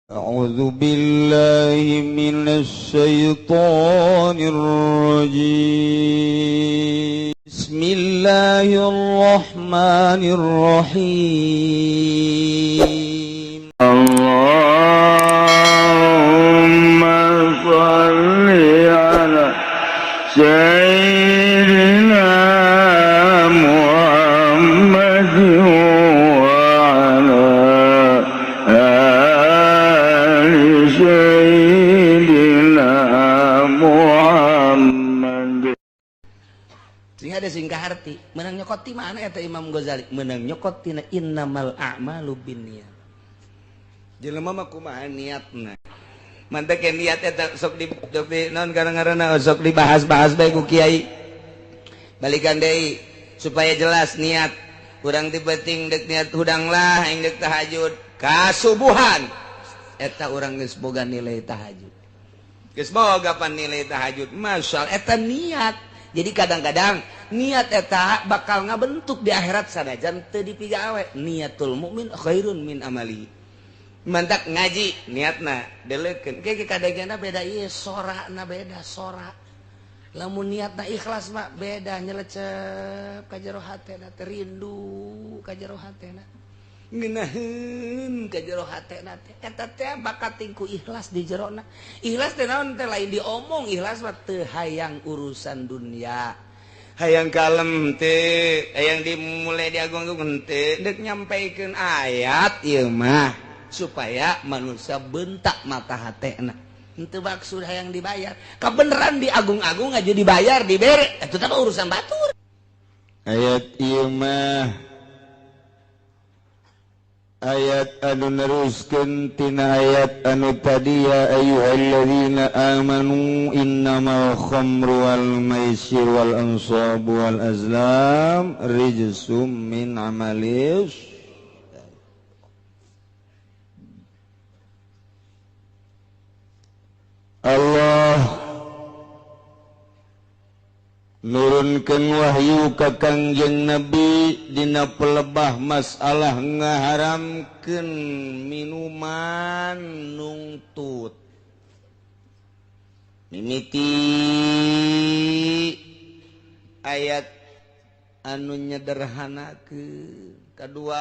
أعوذ بالله من الشيطان الرجيم. بسم الله الرحمن الرحيم. اللهم صل على سيدنا محمد وعلى آل سيدنا محمد. Sehingga ada sing kaharti menang nyokot ti mana eta Imam Ghazali menang nyokot tina innamal a'malu binniyat. Jelema mah kumaha niatna. Mantak niat eta sok di naon kadang-kadang sok dibahas-bahas bae ku kiai. Balikan deui supaya jelas niat. Urang ti penting dek niat hudang lah aing dek tahajud kasubuhan. Eta urang geus boga nilai tahajud. Geus boga pan nilai tahajud. Masyaallah eta niat. Jadi kadang-kadang niat eta bakal ngabentuk di akhirat sanajan teu dipigawe. Niatul mukmin khairun min amali. Mantak ngaji niatna deleukeun. Ke kadangna beda ieu sorana beda sora. Lamun niatna ikhlas mah beda nyelecep ka jero hatena teh rindu ka jero hatena. Ngeunaheun ka jero hatena teh. Eta teh bakat ku ikhlas di jerona. Ikhlas teh naon teh lain diomong, ikhlas mah teu hayang urusan dunia. Hayang kalem teh, hayang dimulai diagung-agung teh, dek nyampaikeun ayat ieu mah supaya manusia bentak mata hatena. Henteu maksud hayang dibayar. Kabeneran diagung-agung aja dibayar, dibere, eta teh urusan batur. Ayat ieu mah ayat anu neruskeun tina ayat anu tadi ya ayyuhalladzina amanu innamal khamru wal maisir wal ansabu wal azlam rijsum min amalis. Allah nurunkeun wahyu ka Kangjeng Nabi dina pelebah masalah ngaharamkeun minuman nungtut. Mimiti ayat anu nyederhanakeun, kadua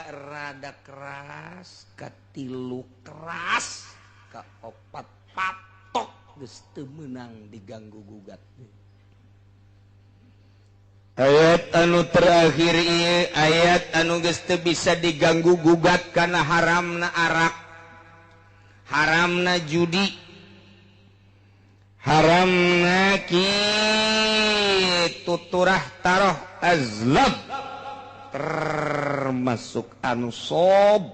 rada keras, katilu keras, kaopat patok geus teu meunang diganggu gugat. Ayat anu terakhir ieu ayat anu geus teu bisa diganggu gugat karena haramna arak, haramna judi, haramna kitu turah taroh azlam, termasuk anu sob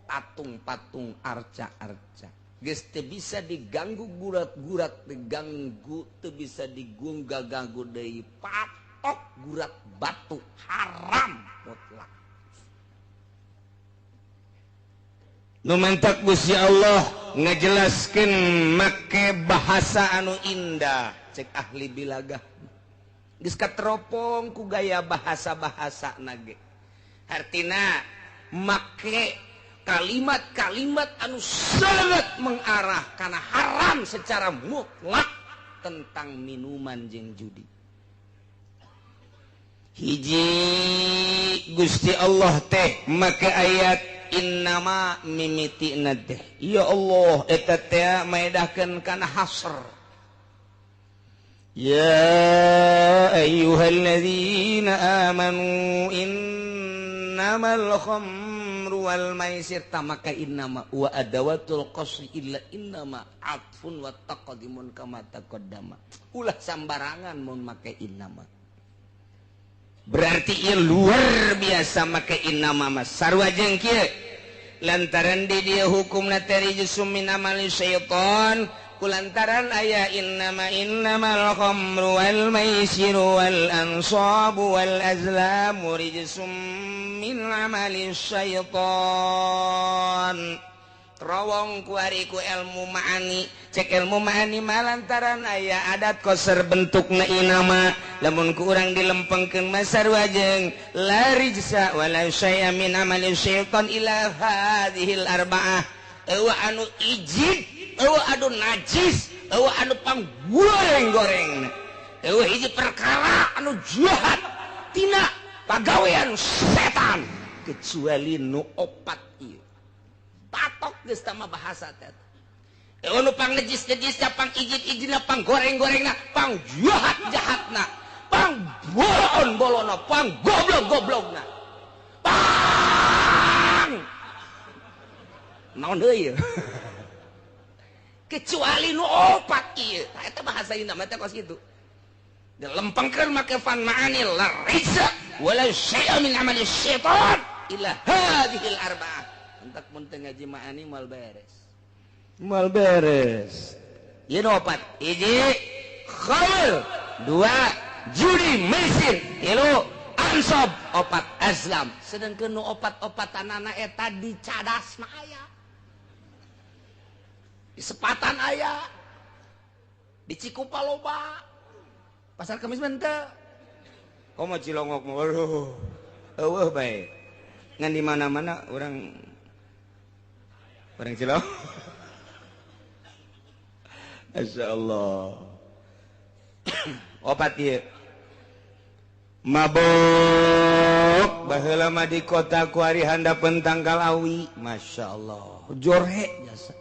patung-patung arca-arca. Geus teu bisa diganggu gurat-gurat, diganggu teu bisa digunggah-ganggu deui patok gurat batu haram mutlak. Nu mantak Gusti Allah ngajelaskeun make bahasa anu indah cek ahli bilagah. Geus kateropong ku gaya bahasa-bahasa nage. Hartina make kalimat-kalimat anu sangat mengarah karena haram secara mutlak tentang minuman jeung judi. Hiji Gusti Allah teh make ayat innama mimitina teh. Ya Allah eta teh maedahkeun kana hasr. Ya ayyuhalladzina amanu innamal khamru wal maisir tamaka innama wa adawatul qasri illa innama atfun wa taqdimun kama taqaddama. Ulah sambarangan mun make innama. Berarti ieu luar biasa make innama mah sarua jeung kieu. Lantaran di dieu hukumna teh rijsum min amali syaitan kulantaran aya innama innamal khamru wal maisiru wal ansabu wal azlamu rijsum min amali syaitan. Rawong ku ari ku ilmu ma'ani, cek ilmu ma'ani malantaran aya adat koser bentukna inama lamun ku urang dilempengkeun mah sarua jeung la rijsa wala syai'a min amali syaitan ila hadhil arba'ah. eueuh anu ijid, eueuh anu najis, eueuh anu panggoreng-gorengna. Eueuh hiji perkara anu jahat tina pagawean setan kecuali nu opat ieu. Patok geus tah mah bahasa teh. Eueuh nu pang najis-najisna, pang ijid-ijidna, pang goreng-gorengna, pang jahat-jahatna, pang bolon-bolonna, pang goblok-goblokna. Pang naon deui kecuali nu opat ieu. Tah eta bahasa ieu mah teh kos kitu. Dilempengkeun make fan ma'ani la rijsa wala syai'a min amali syaitan illa hadhil arba'ah. Entak mun teu ngaji ma'ani moal beres. Moal beres. Ieu nu opat. Hiji khamr, dua judi maisir, tilu ansab, opat azlam. Sedangkeun nu opat-opatanana eta dicadas mah aya. Di Sepatan aya. Di Cikupa loba. Pasar Kamis mah henteu. Komo Cilongok mah aduh. Eueuh bae. Ngan di mana-mana urang Cilongok. Masyaallah. Opat ieu. Mabok baheula mah di kota kuari handapeun tangkal awi. Masyaallah. Jorhe jasa.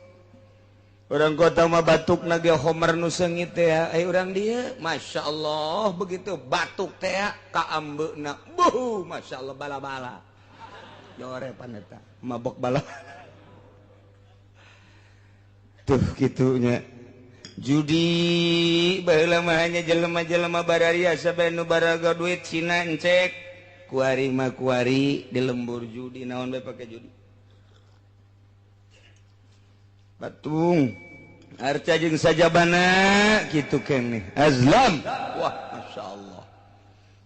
Orang kota mah batuk ge homer nu seungit teh ai urang dieu masyaallah begitu batuk teh ka ambeuna buh masyaallah bala-bala. Jore pan eta mabok bala. Tuh kitunya. Judi baheula mah hanya jelema-jelema bararia sabe nu baraga duit Cina encek kuari mah kuari di lembur judi naon bae pake judi. Batung arca jeung sajabana kitu keneh azlam. Wah masyaallah.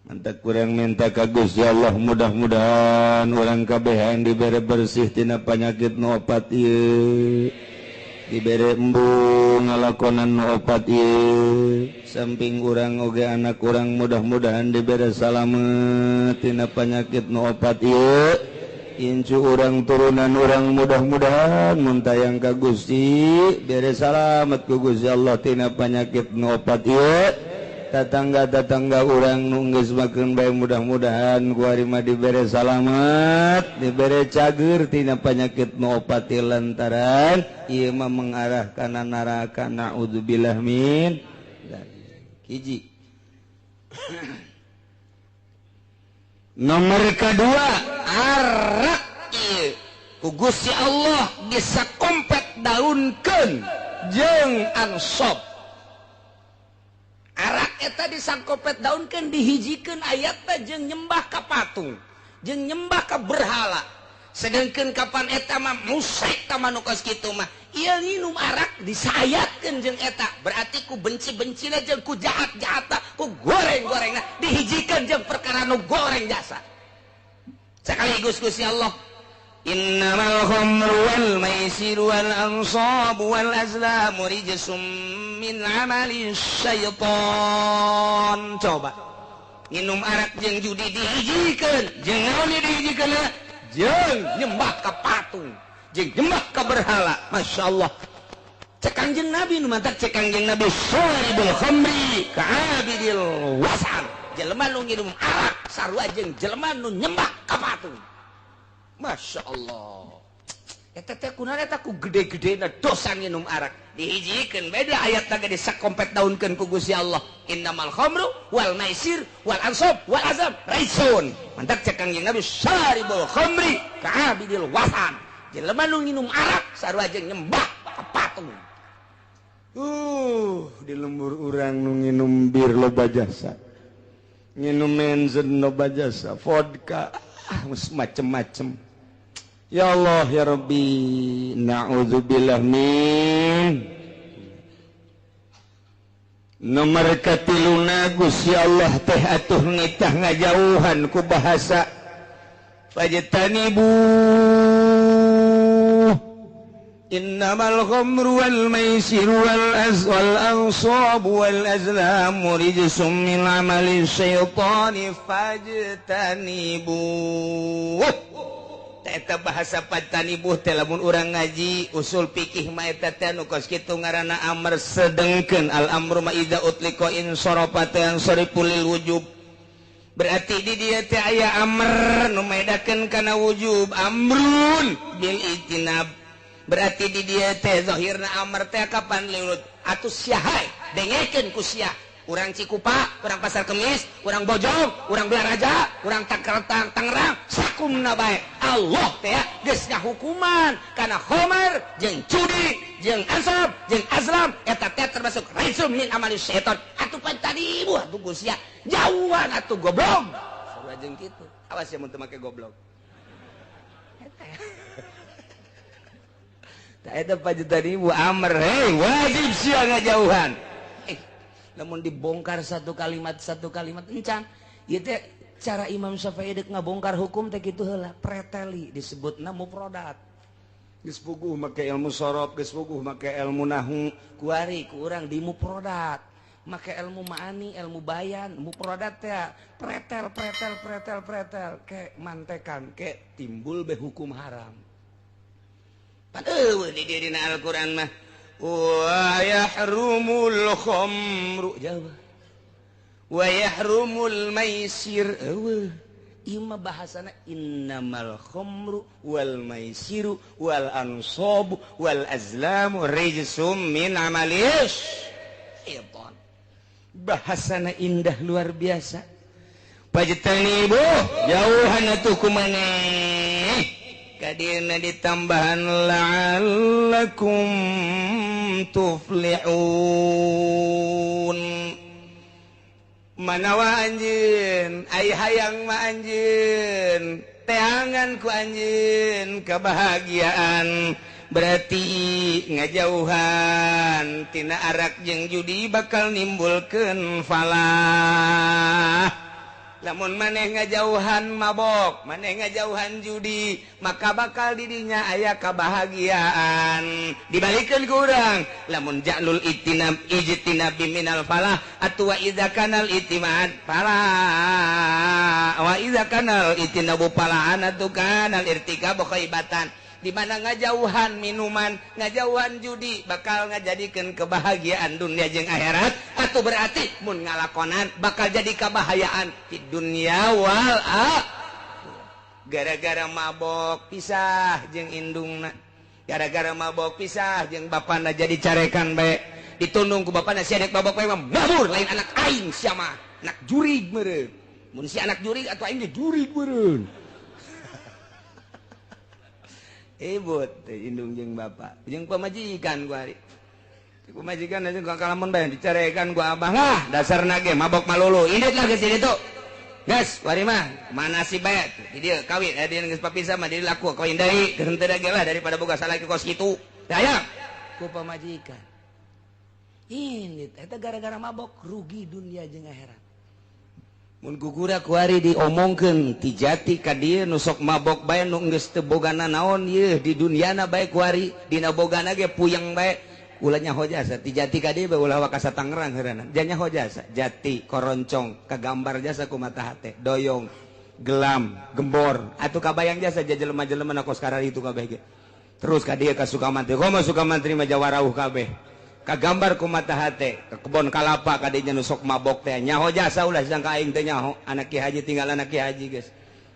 Mantap kurang minta ka Gusti Allah mudah-mudahan urang kabehan dibere bersih tina panyakit nu opat ieu. Dibere embung ngalakonan nu opat ieu. Samping urang oge anak urang mudah-mudahan dibere salamet tina panyakit nu opat ieu. Incu urang turunan urang mudah-mudahan muntayang ka Gusti bere salamet ku Gusti Allah tina panyakit nu opat ieu. Tatangga-tatangga urang nu geus makeun bae mudah-mudahan ku ari mah dibere salamet, dibere cager tina panyakit nu opat lantaran ieu mah mengarah kana neraka. Naudzubillah min dzalik. Hiji. Nomor kedua arak ieu ku Gusti Allah disakompet daunkeun jeung ansab. Arak eta disangkopet daunkeun dihijikeun ayatna jeung nyembah ka patung, jeung nyembah ka berhala. Sedangkeun kapan eta mah musyrik ta manu kos kitu mah. Ieu nginum arak disayatkeun jeung eta, berarti ku benci-bencina jeung ku jahat-jahatna, ku goreng-gorengna dihijikeun jeung perkara nu goreng jasa. Sekaligus Gusti Allah innamal khamru wal maisiru wal ansabu wal azlamu rijsum min amali syaitan. Coba nginum arak jeung judi dihijikeun, jeung naon dihijikeun? Jeung nyembah ka patung, jeung nyembah ka berhala. Masyaallah. Cek Kangjeng Nabi nu mantak cek Kangjeng Nabi syaribul khamri ka'abidil wasan. Jelema nu nginum arak sarua jeung jelema nu nyembah ka patung. Masya Allah. Eta teh kunaon eta ku gede-gedena dosa nginum arak. Dihijikeun beda ayatna ge disakompet daunkeun ku Gusti Allah. Innamal khamru wal maisir wal ansab wal azam raisun. Mantak cek Kangjeng Nabi syaribul khamri ka'abidil wasan. Jelema nu nginum arak sarua jeung nyembah ka patung. Di lembur urang nu nginum bir loba jasa. Nginum menzen loba jasa, vodka, macem-macem. Ya Allah ya Rabbi, na'udzubillah min. Nomor katiluna Gusti Allah teh atuh nitah ngajauhan ku bahasa fajtanibu innamal khamru wal maisiru wal ansabu wal azlamu rijsum min amali syaitani fajtanibu. Eta bahasa patanibuh teh lamun urang ngaji usul fikih mah eta teh nu kos kitu ngaranna amr sedengkeun al amru ma idza utliqa in sarafa teh sarifu lil wujub. Berarti di dieu teh aya amr nu medakeun kana wujub amrun bil ijtinab. Berarti di dieu teh zahirna amr teh kapan liurut atuh sia hae dengekeun ku sia. Urang Cikupa, urang Pasar Kemis, urang Bojong, urang Belaraja, urang Tangerang, sakumna bae. Allah teh geus ngahukuman kana khamar jeung judi, jeung ansab, jeung azlam eta teh termasuk rijsum min amali syaitan. Atuh pan tadi ibu atuh sia jauhan atuh goblok. Sarua jeung kitu. Awas ya mun teu make goblok. Eta. Tah eta tadi ibu amr, hei wajib sia ngajauhan. Namun dibongkar satu kalimat encan ieu teh cara Imam Syafi'i deuk ngabongkar hukum teh kitu heula preteli disebutna mufradat. Geus puguh make ilmu sorof, geus puguh make ilmu nahwu, kuari ku urang di mufradat make ilmu ma'ani, ilmu bayan, mufradat teh pretel pretel pretel pretel ke mantekan ke timbul be hukum haram. Pan eueuh di dieu dina Al-Qur'an mah wa yahrumul khamru jauh wa yahrumul maisir eueuh ieu mah bahasana innamal khamru wal maisiru wal ansabu wal azlamu rijsum min amalis syaitan. Bahasana indah luar biasa. Pajtanibu jauhan atuh kumaneh kadina ditambahan la'allakum tuflihun. Manawa anjeun ai hayang mah anjeun teangan ku anjeun kebahagiaan berarti ngajauhan tina arak jeung judi bakal nimbulkeun falah. Lamun maneh ngajauhan mabok, maneh ngajauhan judi, maka bakal didinya aya kebahagiaan. Dibalikeun ku urang, lamun ja'lul itinab ijtinab minal falah atuwa idza kanal itimad falah wa idza kanal itinabu falahan atu kanal irtikabu khaibatan. Di mana ngajauhan minuman, ngajauhan judi bakal ngajadikeun kebahagiaan dunia jeung akhirat, atau berarti mun ngalakonan bakal jadi kebahayaan di dunia wal akhirat. Gara-gara mabok pisah jeung indungna, gara-gara mabok pisah jeung bapana jadi carekan bae, ditundung ku bapana sia dek mabok bae mah mabur lain anak aing sia mah, anak jurig meureun. Mun si anak jurig atuh aing ge jurig meureun. Ibut indung jeung bapak jeung pamajikan gua hari pamajikan aja gua kalamun bae dicarekan gua abah lah dasarna ge mabok malulu indit lah geus ditu geus wari mah mana si bae di dieu kawin dia geus papisah mah di laku kawin deui geus henteu ge lah daripada boga salaki kos kitu teh aya ku pamajikan indit eta gara-gara mabok rugi dunia jeung akhirat. Mun gugura kuari diomongkeun ti jati ka dieu nu sok mabok bae nu geus teu bogana naon yeuh di dunyana bae kuari dina bogana ge puyeng bae ulah nyaho jasa ti jati ka dieu bae ulah wakasa Tangerang heureunan nyaho jasa jati koroncong kagambar jasa ku mata hate doyong gelam gembor atuh kabayang jasa jelema-jelema na kos kararitu kabeh ge terus ka dieu ka Sukamantri komo Sukamantri mah jawarauh kabeh kagambar ku mata hate ke kebon kalapa kadinya nu sok mabok teh nyaho jasa ulah sangka aing teh nyaho anak ki haji tinggal anak ki haji geus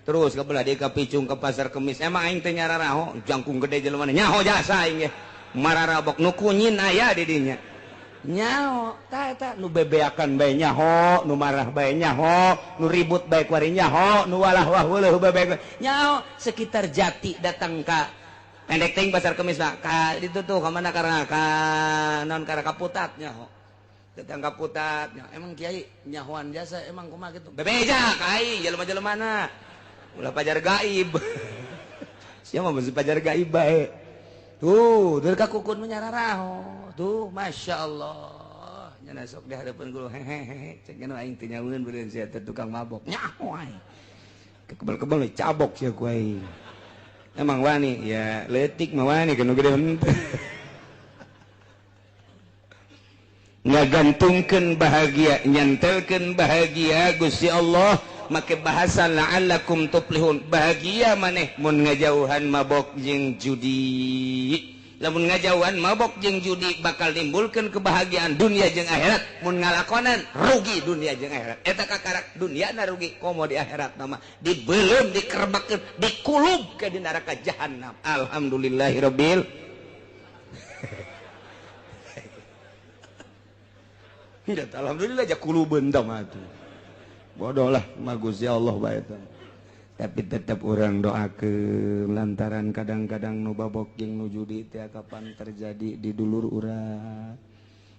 terus ke belah deui ka Picung ke Pasar Kemis emang aing teh nyararaho jangkung gede jelema nyaho jasa aing ge mararabok nu kunyin aya di dinya nyaho tah eta nu bebeakan bae nyaho nu marah bae nyaho nu ribut bae kuari nyaho nu walah wah weuleuh bae nyaho sekitar Jati datang ka pendek ting Pasar Kemis mah ka ditu tuh ka mana karena ka naon karena kaputat nyaho datang kaputat emang kiai nyahoan jasa emang kumaha kitu bebeja ka aing jelema-jelemana ulah pajar gaib sia mah beusi pajar gaib bae tuh dari ka kukun mah nyararaho tuh masyaallah nya sok di hareupeun guru hehehe cek nya aing teh nyaweun beureun sia teh tukang mabok nyaho aing kebel-kebel cabok sia ku aing. Emang wani ya letik mah wani kanu gede henteu. Ngagantungkeun bahagia, nyantelkeun bahagia Gusti Allah make bahasa la'allakum tuflihun. Bahagia maneh mun ngajauhan mabok jeung judi. Lamun ngajauhan mabok jeung judi bakal nimbulkeun kebahagiaan dunia jeung akhirat. Mun ngalakonan rugi dunia jeung akhirat. Eta kakarak dunia na rugi komo di akhirat nama dibeuleum, dikerebakeun, dikulub ke di neraka jahanam. Alhamdulillahirabbil alhamdulillah ja kulubeun tah mah atuh. Bodoh lah mah Gusti Allah bae teh. Tapi tetap orang doakeun lantaran kadang-kadang nu babok jeung nu judi teh kapan terjadi di dulur urang,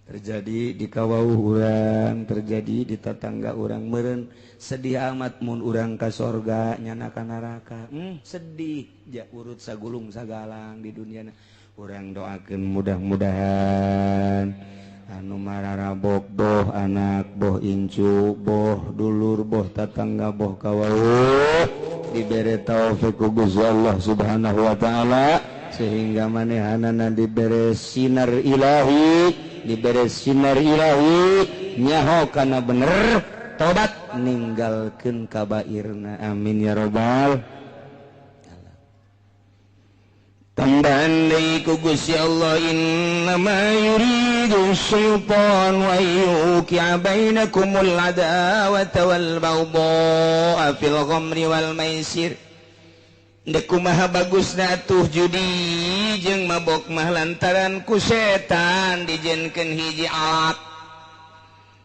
terjadi di kawauh urang, terjadi di tetangga urang. Meureun sedih amat mun urang ka sorga nyana ka neraka. Sedih ja urut sagulung sagalang di dunia. Urang doakeun mudah-mudahan anu mararabok boh anak boh incu boh dulur boh tetangga boh kawauh dibere taufik ku Gusti Allah Subhanahu wa taala sehingga manehanana dibere sinar ilahi, dibere sinar ilahi nyaho kana bener tobat ninggalkeun kabairna. Amin ya rabbal. Tambahan deui ku Gusti Allah, innama yuridu syaitan wa yuqi'a bainakumul adawata wal baghdha'a fil khamri wal maisir. Deuk kumaha bagusna atuh judi jeung mabok mah lantaran ku setan dijenkeun hiji alat.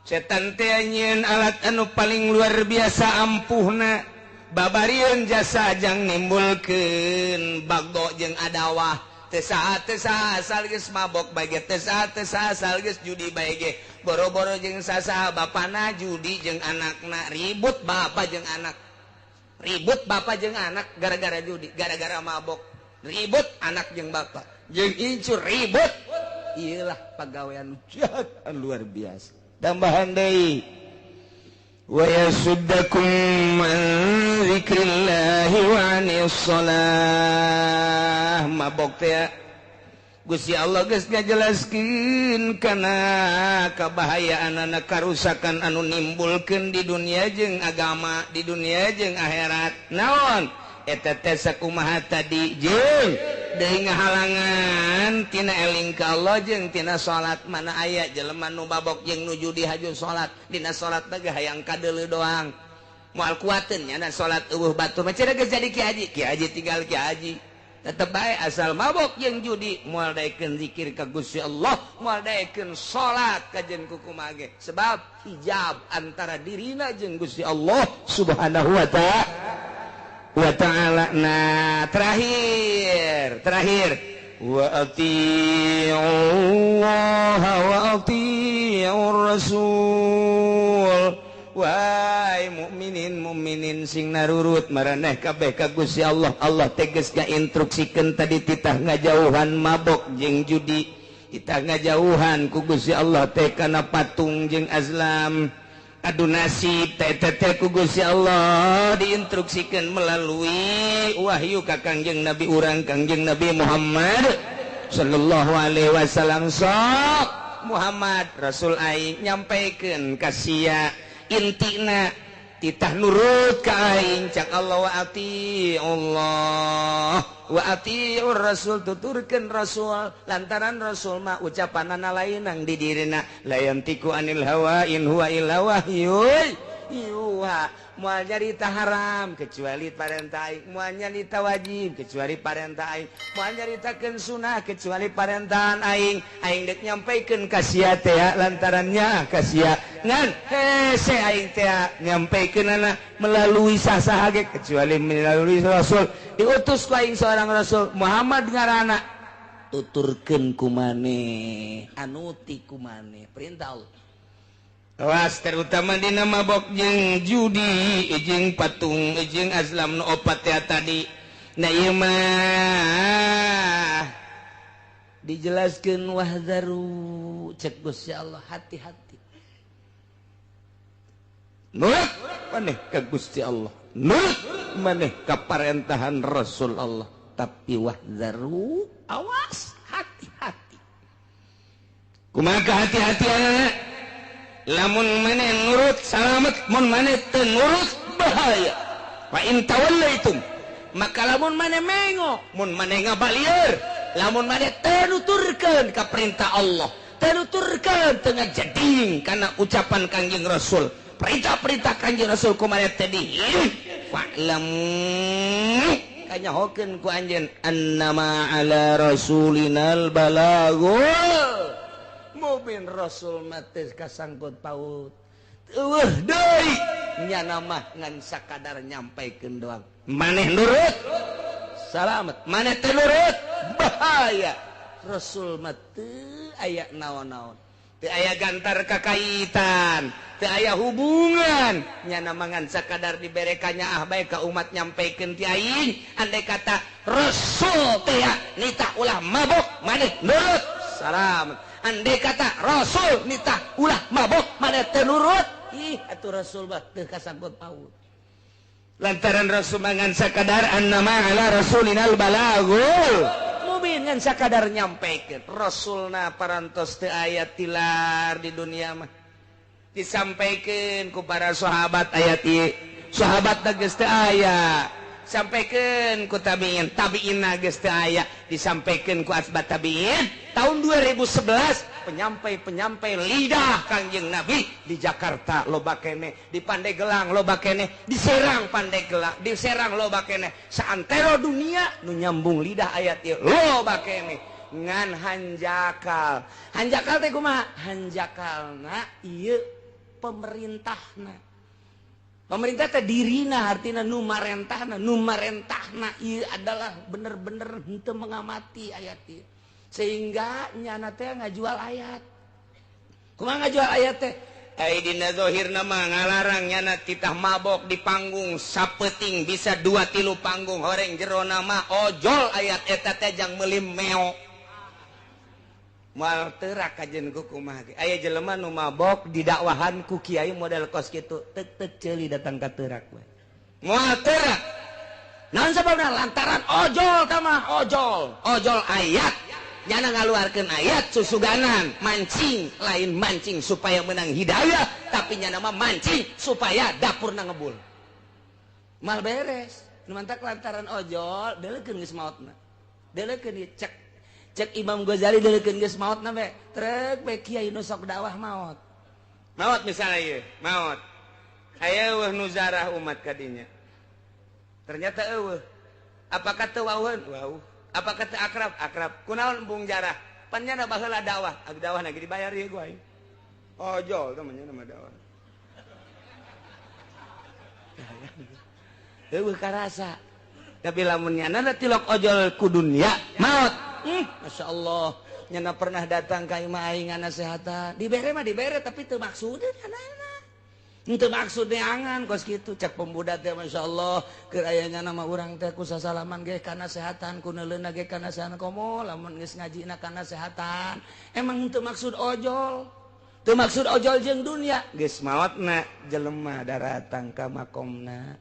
Setan teh nyieun alat anu paling luar biasa ampuhna. Babarieun jasa jang nimbulkeun bagdo jeung adawah. Teu saha asal geus mabok bae ge, teu saha asal geus judi bae ge. Boro-boro jeung sasaha bapana judi jeung anakna, ribut bapa jeung anak. Ribut bapa jeung anak gara-gara judi, gara-gara mabok. Ribut anak jeung bapa, jeung incu ribut. Iyalah pagawean jahat luar biasa. Tambahan deui wa yasuddakum an dzikrillahi wa anis shalah. Mabok teh Gusti Allah geus ngajelaskeun kana kabahayaanana, karusakan anu nimbulkeun di dunia jeung agama, di dunia jeung akhirat. Naon eta teh sakumaha tadi jeung deui ngahalangan tina eling ka Allah jeung tina salat. Mana aya jelema nu mabok jeung nu judi haju salat, dina salat teh hayang kadeuleu doang, moal kuateun nya salat eueuh batur mah cenah geus jadi ki haji, ki haji tinggal ki haji. Tetep bae asal mabok jeung judi moal daekeun zikir ka Gusti Allah, moal daekeun salat kajen kukumaha ge, sebab hijab antara dirina jeung Gusti Allah Subhanahu wa ta'ala. Nah, terakhir wa atiiullaha wa atiiur rasul. Wahai mukminin mukminin sing narurut maraneh kabeh ka Gusti Allah. Allah tegas ngainstruksikeun tadi titah ngajauhan mabok jeung judi, titah ngajauhan ku Gusti Allah teh kana patung jeung azlam. Adu nasib teh teh ku Gusti Allah diinstruksikan melalui wahyu ka Kangjeng Nabi urang Kangjeng Nabi Muhammad sallallahu alaihi wasallam. Sok Muhammad Rasul aing nyampaikeun ka sia intina titah nurut ka aing cak Allah wa ati Allah wa atiur rasul, tuturkeun rasul lantaran rasul mah ucapanana lainang di dirina la yantiku anil hawa in huwa illa wahyun yuha. Moal nyarita haram kecuali parentah aing, moal nyarita wajib kecuali parentah aing, moal nyaritakeun sunah kecuali parentahan aing. Aing dek nyampaikeun ka sia teh lantarannya ka sia ngan hese aing teh nyampaikeunana melalui sasaha ge kecuali melalui rasul. Diutus ku aing seorang rasul Muhammad ngaranna, tuturkeun ku maneh, anuti ku maneh perintah Allah. Awas terutama dina mabok jeung judi jeung patung jeung azlam nu opat teh tadi. Nah ieu mah dijelaskeun wahzaru cek Gusti Allah, hati-hati. Nurut maneh ka Gusti Allah, nurut maneh ka parentahan Rasul Allah, tapi wahzaru awas hati-hati. Kumaha hati-hatianana? Lamun maneh nurut salamet, mun maneh teu nurut bah Bahaya. Fa in tawallaitum, maka lamun maneh mengo, mun maneh ngabalieur, lamun maneh teu nuturkeun ka perintah Allah, teu nuturkeun, teu ngajeding kana ucapan Kangjeng Rasul, perintah-perintah Kangjeng Rasul ku maneh teh fa'lam, kanyahokeun ku anjeun, annama ala rasulinal balagul mubin. Rasul mah teu kasangkut paut, eueuh deui, nyana mah ngan sakadar nyampaikeun doang. Maneh nurut, salamet. Maneh teu nurut, bahaya. Rasul mah teu aya naon-naon, teu aya gantar kakaitan, teu aya hubungan. Nyana mah ngan sakadar dibere kanyaah bae ka umat, nyampaikeun ti aing. Andai kata Rasul teh nitah ulah mabok, maneh nurut, salamet. Andai kata Rasul nitah ulah mabok, maneh teu nurut, ih atuh Rasul mah teu kasangkut paut, lantaran Rasul ngan sakadar annama ala rasulinal balagul mubin, ngan sakadar nyampaikeun. Rasulna parantos teu aya tilar di dunia mah. Disampaikan ku para sahabat ayat ieu, sahabat geus teu aya. Sampaikan ku tabiin, tabiin geus teu aya. Disampaikan ku atba tabiin. Tahun 2011 penyampai-penyampai lidah Kangjeng Nabi di Jakarta loba keneh, di Pandeglang loba keneh, di Serang, Pandeglang, di Serang loba keneh, saantero dunia nu nyambung lidah ayat ieu loba keneh. Ngan hanjakal, hanjakal teh kumaha? Hanjakalna ieu pemerintahna, pemerintah teh dirina, artinya nu marentahna, nu marentahna ieu adalah bener-bener henteu mengamati ayat ieu, sehingga nyana teh ngajual ayat. Kumaha ngajual ayat teh? Ai dina zahirna mah ngalarang nyana titah mabok di panggung sapeting bisa dua tilu panggung, horeng jerona mah ojol ayat eta teh jang meuli meo. Moal terak kajen ku kumaha ge. Aya jelema nu mabok didakwahan ku kiai model kos kitu, tek tek ceuli datang ka terak we. Moal terak. Naon sababna? Lantaran ojol tamah ojol, ojol ayat. Nyana ngaluarkeun ayat susuganan, mancing, lain mancing supaya menang hidayah, tapi nyana mah mancing supaya dapurna ngebul. Mal beres. Nu mantak lantaran ojol, deulekeun geus maotna. Deulekeun ieu cek cek Imam Ghazali, deulekeun geus maotna be. Trek be kiai nu sok dakwah maot. Maot misalnya ieu, maot. Aya eueuh nu zarah umat kadinya. Ternyata eueuh. Apakah teu wauheun? Wauh. Apakah teu akrab? Akrab. Kunaon embung jarah? Pan nyana baheula dakwah. Ag dakwah lagi dibayar ieu gua aing. Ojol teh mah nyana mah dakwah. Eueuh karasa. Tapi lamun nyana tilok ojol ku dunia, maot. Masya Allah, nyana pernah datang ka imah aing ngasehatan. Dibere mah dibere, tapi teu maksudna nyana. Henteu maksud neangan kos kitu. Cek pemuda teh, Masya Allah, keur aya nyana mah urang teh ku sasalaman ge kana sehatan, ku neuleuna ge kana sehatan, komo lamun geus ngajina kana sehatan. Emang henteu maksud ojol, teu maksud ojol jeung dunia. Geus maotna jelema daratang ka makomna,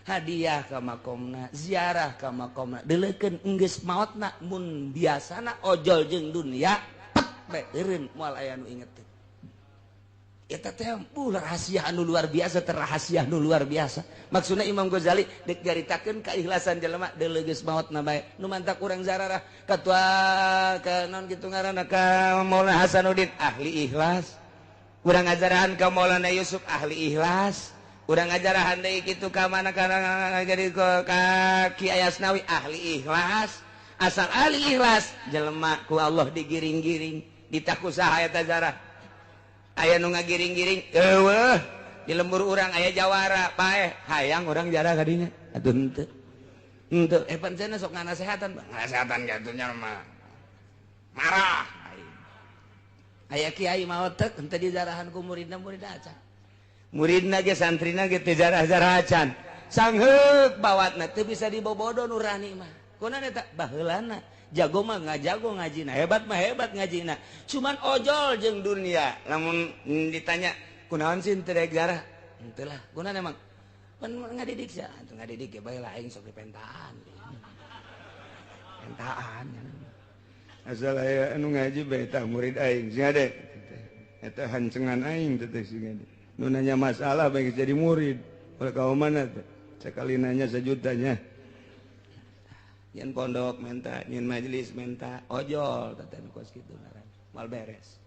hadiah ka makomna, ziarah ka makomna, deulekeun geus maotna. Mun biasana ojol jeung dunia pek bae eureun, moal aya nu inget. Eta teh rahasia anu luar biasa, terrahasia anu luar biasa. Maksudna Imam Ghazali dek nyaritakeun keikhlasan jelema deuleu geus maotna bae. Nu mantak urang zararah katua ka naon kitu ngaranna, ka Maulana Hasanuddin ahli ikhlas. Urang ngajarahan ka Maulana Yusuf ahli ikhlas. Urang ngajarahan deui kitu ka mana kana jadi ka Ki Ayasnawi ahli ikhlas. Asal ahli ikhlas jelema ku Allah digiring-giring, ditaku saha eta zarah. Aya nu ngagiring-giring eueuh di lembur urang aya jawara paeh hayang urang jarah kadinya atuh henteu henteu pancen sok nganasehatan nganasehatan kitu nya mah marah. Aya kiai maot tek henteu dijarahan ku muridna, muridna acan, muridna ge santrina ge teu jarah-jarah acan, sangheuk bawatna teu bisa dibobodo nurani mah. Kunaon eta? Baheulana jago mah ngajago ngajina, hebat mah hebat ngajina, cuman ojol jeung dunia. Lamun ditanya kunaon sih teu rek jarah, henteu lah. Kunaon emang pan ngadidik sia atuh, ngadidik ge bae lah, aing sok dipentaan pentaan asal aya anu ngaji bae tah murid aing sing ade eta hancengan aing teh sing ade nu nanya masalah bae jadi murid. Ulah ka mana teh? Sekali nanya sejutanya. Nyen pondok menta, nyen majelis menta, ojol teh nu kos kitu ngaran. Mal beres.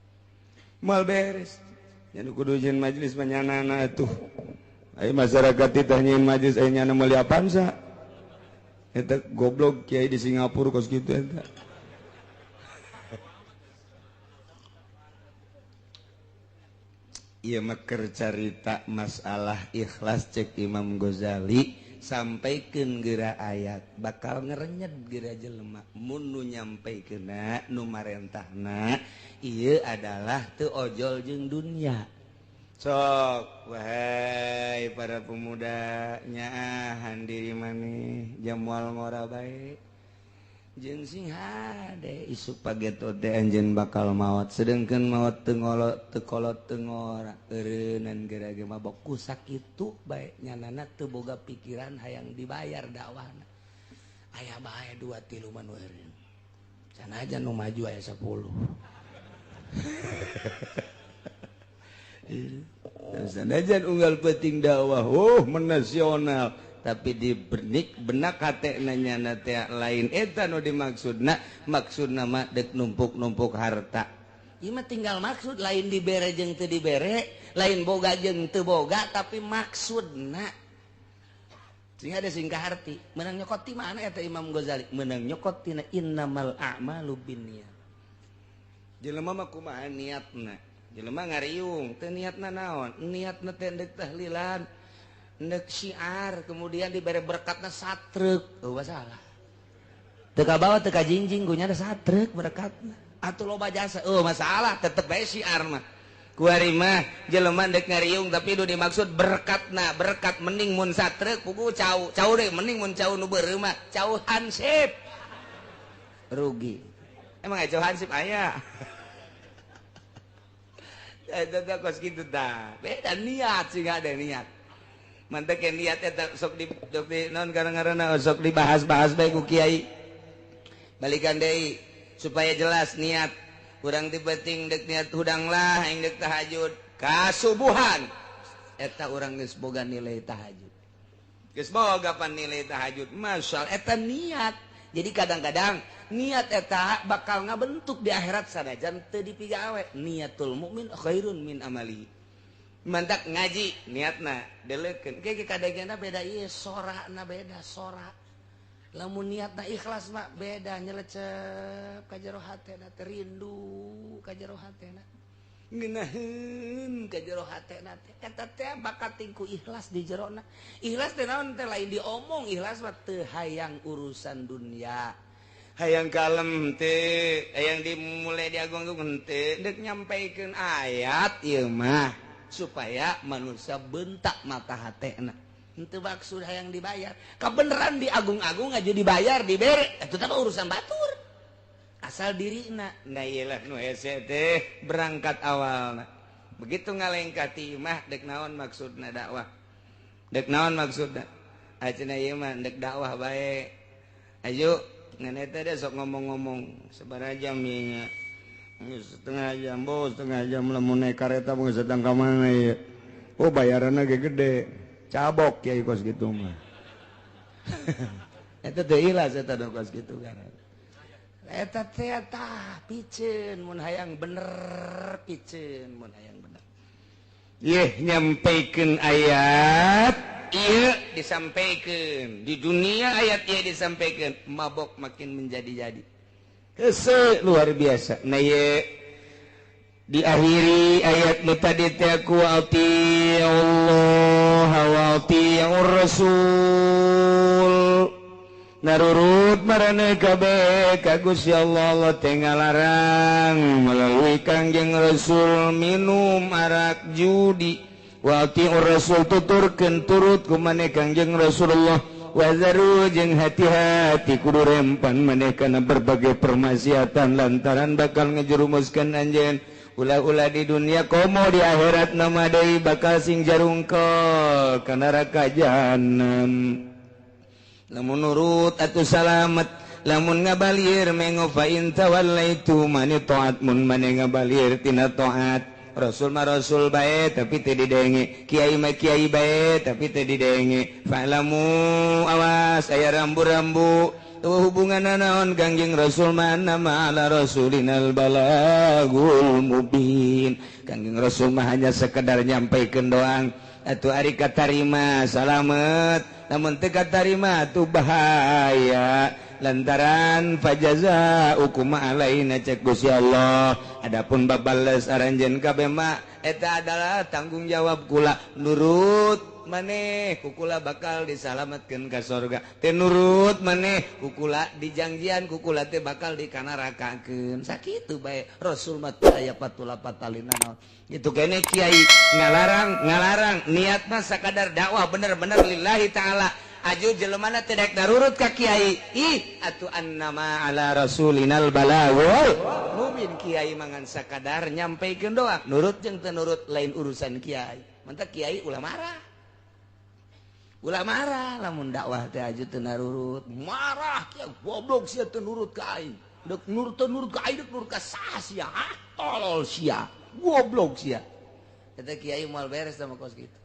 Mal beres. Nya nu kudu nyen majelis mah nyanana atuh. Aya masyarakat titah nyen majelis aya nyana meuli Avanza. Eta goblok kiai di Singapura kos kitu eta. Ieu mah keur carita masalah ikhlas cek Imam Ghazali sampaikeun geura ayat bakal ngerenyet geura jelema mun nu nyampaikeunna nu marentahna ieu adalah teu ojol jeung dunya. Sok wahai para pemuda nyaahan diri maneh jamual ngora bae jeung sing hade isuk pageto teh anjeun bakal maot sedengkeun maot teu ngolot teu kolot teu ngora eureunnan geura ge mabok ku sakitu bae nyanana teu boga pikiran hayang dibayar dakwahna aya bae 2 3 mah nu eureun sanajan nu maju aya 10. Sanajan unggal penting dakwah oh menasional tapi di benik benak hate nanya teh lain eta nu dimaksudna maksudna mah dek numpuk-numpuk harta. Ieu mah tinggal maksud lain dibere jeung teu dibere lain boga jeung teu boga tapi maksudna sing ada sing kaharti meunang nyokot ti mana eta Imam Ghazali meunang nyokot tina innamal a'malu binniyat. Jelema mah kumaha niatna? Jelema ngariung teu niatna naon? Niatna teh deuk tahlilan ndek syiar kemudian diberi berkatna satrek oh masalah teu ka bawa teu ka jingjing gunya ada satrek berkatna atuh loba jasa oh masalah tetep bae syiar mah kuari mah jelema ndek ngariung tapi nu dimaksud berkatna berkat mending mun satrek pugu cau cau deui mending mun cau nu beureum mah cau hansip rugi emang aya cau hansip aya eta teh kos kitu tah beda niat sih ada niat mantek niat eta sok di non karena sok dibahas-bahas bae ku kiai balikan deui supaya jelas niat kurang dipeting dek niat hudang lah aing dek tahajud kasubuhan eta urang geus boga nilai tahajud geus boga pan nilai tahajud masyaallah eta niat. Jadi kadang-kadang niat eta bakal ngabentuk di akhirat sanajan teu dipigawe. Niatul mukmin khairun min amali. Mantak ngaji niatna deleukeun ke kadegena beda ieu sorana beda sora. Lamun niatna ikhlas mah beda nyelecep ka jero hatena teh rindu ka jero hatena. Ngeunaheun ka jero hatena teh eta teh bakal tingku ikhlas di jerona. Ikhlas teh naon teh lain diomong ikhlas mah teu hayang urusan dunia. Hayang kalem teh hayang dimulai diagung-agung teh deuk nyampaikeun ayat ieu mah supaya manusia bentak mata hatena. Henteu maksud hayang dibayar. Kabeneran diagung-agung aja dibayar dibere eta teh urusan batur. Asal dirina. Nah iyalah nu hese teh berangkat awalna. Begitu ngalengkah ti imah dek naon maksudna dakwah. Dek naon maksudna? Acenah ieu mah dek dakwah bae. Ayo ngan eta teh sok ngomong-ngomong sabaraha jam ieu nya. Setengah jam, bos, setengah jam lamun naik kareta mah geus datang ka mana ieu. Oh bayaranna ge gede. Cabok kiai kos kitu mah. Eta teh ikhlas eta kos kitu kan. Eta teh tah piceun mun hayang bener piceun mun hayang bener. Yeh nyampaikeun ayat ieu disampaikeun di dunia ayat ieu disampaikeun mabok makin menjadi-jadi. Hese luar biasa. Nah ye diakhiri ayat nu tadi teh ku Allah wa atiur rasul. Narurut marane kabeh ka Gusti Allah Allah teh ngalarang melalui Kangjeng Rasul minum arak judi wa atiur rasul tuturkeun turut ku maneh Kangjeng Rasulullah wazaru jeung hati-hati kudu rempan maneh kana berbagai permaksiatan lantaran bakal ngejerumuskeun anjeun ulah-ulah di dunia komo di akhirat nama deui bakal sing jarungkol ka neraka jahanam. Lamun nurut atuh salamet lamun ngabalir mengo fa in tawallaitu mani taat mun mane ngabalir tina taat Rasul mah rasul bae tapi teu didenge, kiai mah kiai bae tapi teu didenge. Fa'lamu awas aya rambu-rambu tuh hubungan naon Kangjeng Rasul mah nama ala rasulinal balagul mubin. Kangjeng Rasul mah hanya sekedar nyampaikeun doang. Atuh ari katarima salamet, namun teu katarima tuh bahaya. Lantaran fajaza ukuma alaina cek Gusti Allah. Adapun babales aranjeun kabeh mah eta adalah tanggung jawab kula. Nurut maneh kukula bakal disalametkeun ka sorga, teu nurut maneh kukula dijangjian kukula teh bakal dikanarakakeun. Sakitu bae Rasul mah teu aya patula patalina naon. Itu kene kiai ngalarang ngalarang niat mah sakadar dakwah bener-bener lillahi taala. Aju jelemana teh daek darurut ka kiai, ih atuh annama ala rasulinal balagul mubin. Kiai mangan sakadar nyampaikeun doang, nurut jeung teu nurut lain urusan kiai. Mantap kiai ulah marah. Ulah marah lamun dakwah teh aju teu narurut, marah kiai goblok sia teu nurut ka aing. Deuk nurut teu nurut ka aing, deuk nurut ka saha sia? Ah, tolol sia, goblok sia. Eta kiai moal beres sama kos kitu.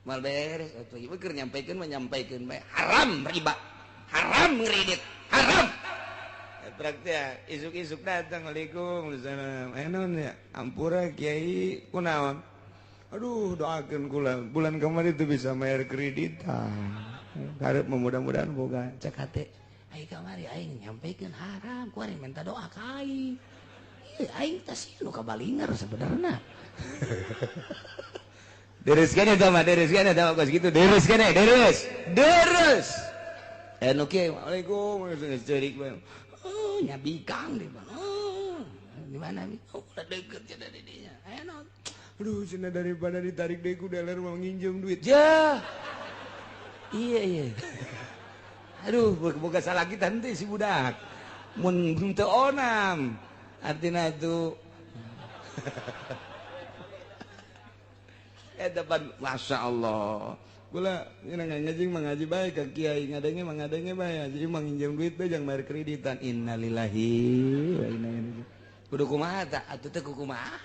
Moal beres atuh ieu keur nyampaikeun mah nyampaikeun bae. Haram riba, haram ngredit, haram. Praktek isuk-isuk datang, waalaikumsalam. Eh naon ya? Ampura kiai kunaon? Aduh, doakan kula bulan kemarin itu bisa bayar kreditan. Karep mudah-mudahan boga cek hate. Ai kamari aing nyampaikeun haram, ku ari minta doa ka aing. Ieu aing teh sieun nu kabalinger sebenarna. Deres kene tah mah, deres kene tah kos kitu, deres kene, deres. Deres. Eh nu kieu, waalaikum, geus ceurik bae. Oh, nya bikang di mana? Oh, di mana? Oh, udah deket cenah di dinya. Aya naon? Aduh, cenah daripada ditarik deui ku dealer mau nginjem duit. Ja. Iya, iya. Aduh, boga salah kita henteu si budak. Mun teu onam. Artina itu depan Masya Allah. Kula ngaji mengaji bae ka kiai, ngadenge mengadenge bae, jadi manginjem duit bae jang bayar kreditan. Innalillahi wa inna ilaihi raji'un. Kudu kumaha ta? Atuh teh kumaha?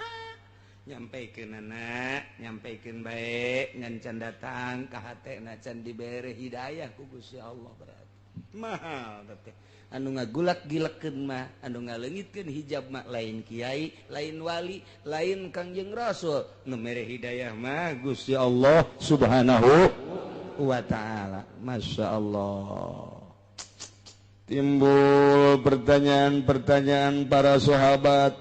Nyampaikeun anak, nyampaikeun bae, ngan can datang ka hatena can dibere hidayah ku Gusti Allah berarti. Mahal teh. Anu ngagulak-gilekeun mah, anu ngaleungitkeun hijab mah lain kiai, lain wali, lain Kangjeng Rasul. Nu mere hidayah mah Gusti Allah Subhanahu wa taala. Masya Allah. Timbul pertanyaan-pertanyaan para sahabat.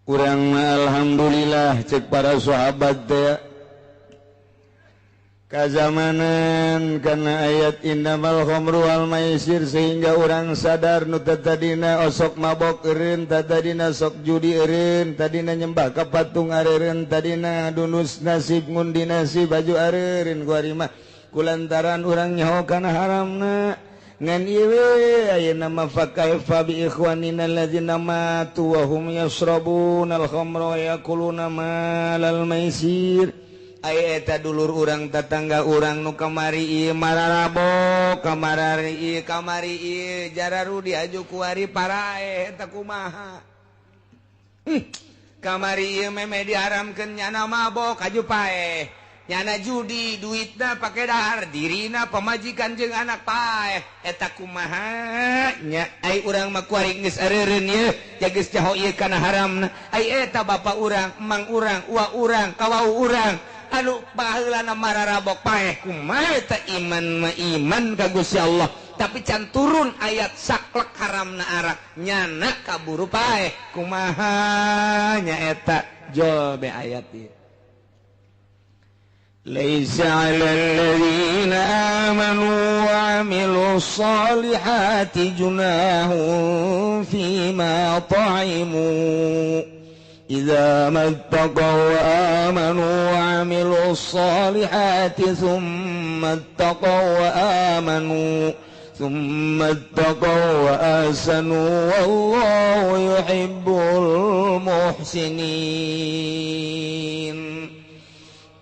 Urang mah alhamdulillah cek para sahabat teh kazamanan karena ayat innamal khamru wal maisir sehingga orang sadar nu tadina osok mabok eureun, tadina sok judi eureun, tadina nyembah ka patung areureun, tadina dunus nasib ngundi nasib baju areureun ku ari mah kulantaran urang nyaho kana haramna. Ngan ieu we ayeuna mah fa kaifa bi ikhwanina allazina matu wa hum yashrabuna al khamra wa yakuluna malal maisir. Aya eta dulur urang tetangga urang nu kamari ieu mararabok, kamari ieu kamari ieu jararudi aju kuari parae eta kumaha. Kamari ieu meme diharamkeun nyana mabok aju paeh, nyana judi duitna pake dahar dirina pamajikan jeung anak paeh eta kumaha nya. Ai urang mah kuari geus areureun ieu geus caho ieu kana haramna. Ai eta bapa urang, emang urang, uwa urang, kawau urang anu baheulana mararabok paeh kumaha eta iman mah iman ka Gusti Allah tapi can turun ayat saklek haramna arak nyana kaburu paeh kumaha nya eta jol be ayat ieu. Laisa 'alal ladzina amanu wa 'amilus solihati junahun fima ta'imu إذا ما اتقوا وآمنوا وعملوا الصالحات ثم اتقوا وآمنوا ثم اتقوا وأحسنوا والله يحب المحسنين.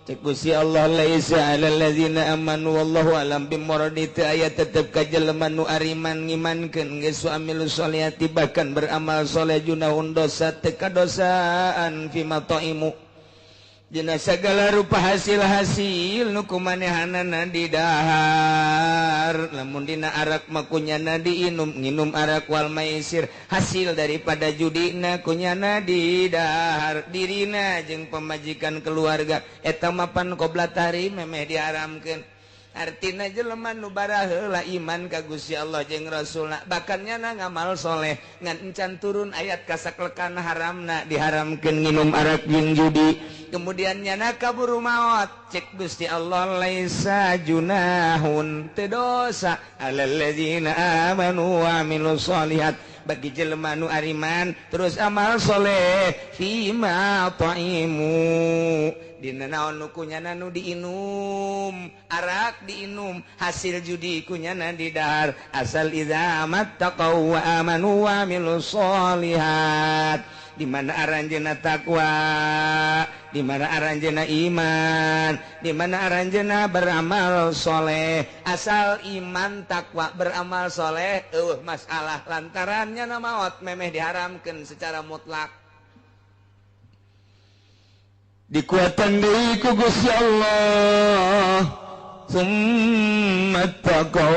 Cek Cek Gusti Allah laisa alal ladzina amanu wallahu alam bimuradi teu aya tetep ka jelema nu ariman ngimankeun geus amilu sholihati bahkan beramal soleh junahun dosa teu kadosaan fima taimu dina sagala rupa hasil-hasil nu kumanehanana didahar lamun dina arak mah kunyana diinum nginum arak wal maisir hasil daripada judina kunyana didahar dirina jeung pamajikan keluarga eta mapan qobla tahrim memeh diharamkeun. Artina jelema nu baraheula iman ka Gusti Allah jeung Rasulna bahkan nyana ngamal soleh ngan encan turun ayat kasaklekan haramna diharamkeun nginum arak jeung judi kemudian nyana kaburu maot cek Gusti Allah laisa junahun teu dosa alal ladzina amanu wa amilus solihat bagi jelema nu ariman terus amal soleh fima taimu dina naon nu kunyana nu diinum arak diinum hasil judi kunyana didahar asal idza mattaqau wa amanu wa amilus solihat di mana aranjeuna takwa di mana aranjeuna iman di mana aranjeuna beramal soleh asal iman takwa beramal soleh eueuh masalah lantarannya na maot memeh diharamkeun secara mutlak dikuatan deui ku Gusti Allah summa taqaw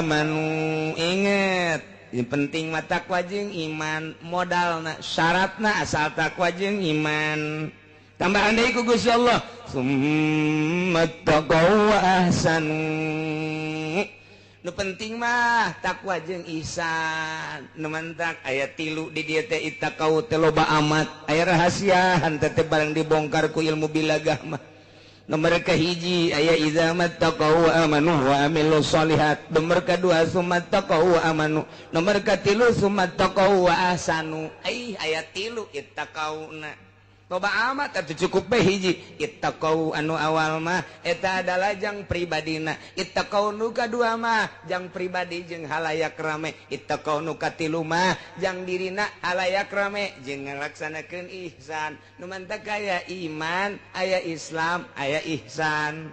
amanu inget yang penting mah takwa jeung iman modalna syaratna asal takwa jeung iman tambahan deui ku Gusti Allah summa taqaw wa ahsanu nu penting mah takwa jeung ihsan nu mantak aya tilu di dieu teh ittaqau teh loba amat aya rahasia henteu teh barang dibongkar ku ilmu bilagah mah. Nomor kahiji aya idza mattaqau wa amanu wa amilus solihat. Nomor kadua sumattaqau wa amanu. Nomor katilu sumattaqau wa ahsanu. Ai aya tilu ittaqauna. Loba amat atuh cukup bae hiji ittaqau anu awal mah eta adalah jang pribadina. Ittaqau nu kadua mah jang pribadi jeung halayak rame. Ittaqau nu katilu mah jang dirina halayak rame jeung ngalaksanakeun ihsan. Nu mantak aya iman, aya Islam, aya ihsan.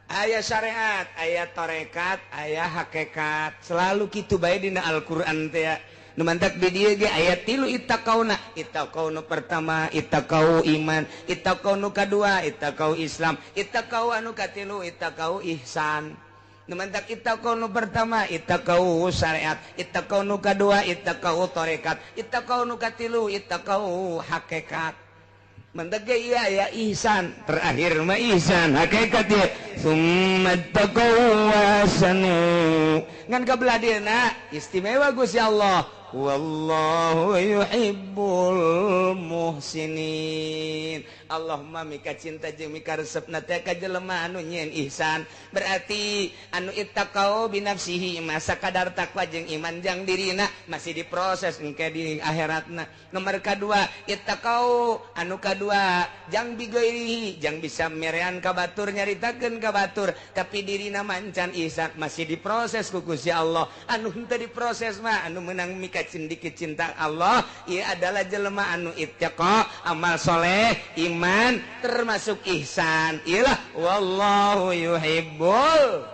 Aya syariat, aya tarekat, aya hakikat. Selalu kitu bae dina Al-Qur'an teh. Nu mantak di dieu ge aya tilu ittaqauna. Ittaqau nu pertama ittaqau iman, ittaqau nu kadua ittaqau Islam, ittaqau anu katilu ittaqau ihsan. Nu mantak ittaqau nu pertama ittaqau syariat, ittaqau nu kadua ittaqau tarekat, ittaqau nu katilu ittaqau hakikat. Mantak ge ieu aya ihsan, terakhir mah ihsan hakikat ieu. Summa taqau wa ahsanu. Ngan kabelah dieuna istimewa Gusti Allah. Wallahu yuhibbul muhsinin. Allahumma mika cinta jeung mika resepna teh ka jelema anu nyieun ihsan. Berarti anu ittaqau binafsihi masa kadar takwa jeung iman jang dirina masih diproses engke di akhiratna. Nomor kadua ittaqau anu kadua jang bigoirihi jang bisa merean ka batur nyaritakeun ka batur tapi dirina mancan ihsan masih diproses ku Gusti Allah. Anu henteu diproses mah anu meunang mika cindiki cinta Allah ieu adalah jelema anu ittaqa amal soleh iman termasuk ihsan. Iyalah wallahu yuhibbul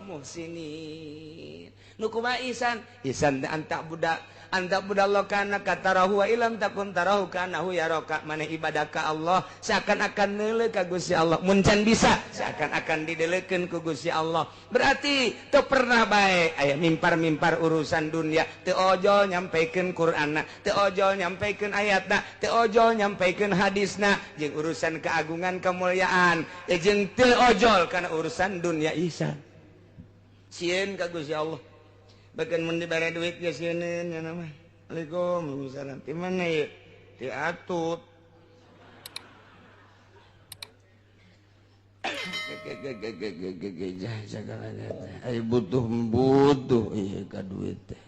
muhsinin. Nu kumaha ihsan? Ihsan anta budak anta budallah kana katarahu wa ilam takun tarahu kanahu yaraka. Maneh ibadah ka Allah seakan-akan neuleuh ka Gusti Allah. Mun can bisa seakan-akan dideulekeun ku Gusti Allah. Berarti teu pernah bae aya mimpar-mimpar urusan dunia, teu ojol nyampikeun Qur'anna, teu ojol nyampikeun ayatna, teu ojol nyampikeun hadisna jeung urusan keagungan kemuliaan, jeung teu ojol kana urusan dunia ihsan. Sieun ka Gusti Allah. Bahkan mun dibere duit ge sieun nya mah. Waalaikumsalam. Ti mana ieu? Ti Atut. Ai butuh ieu ka duit teh.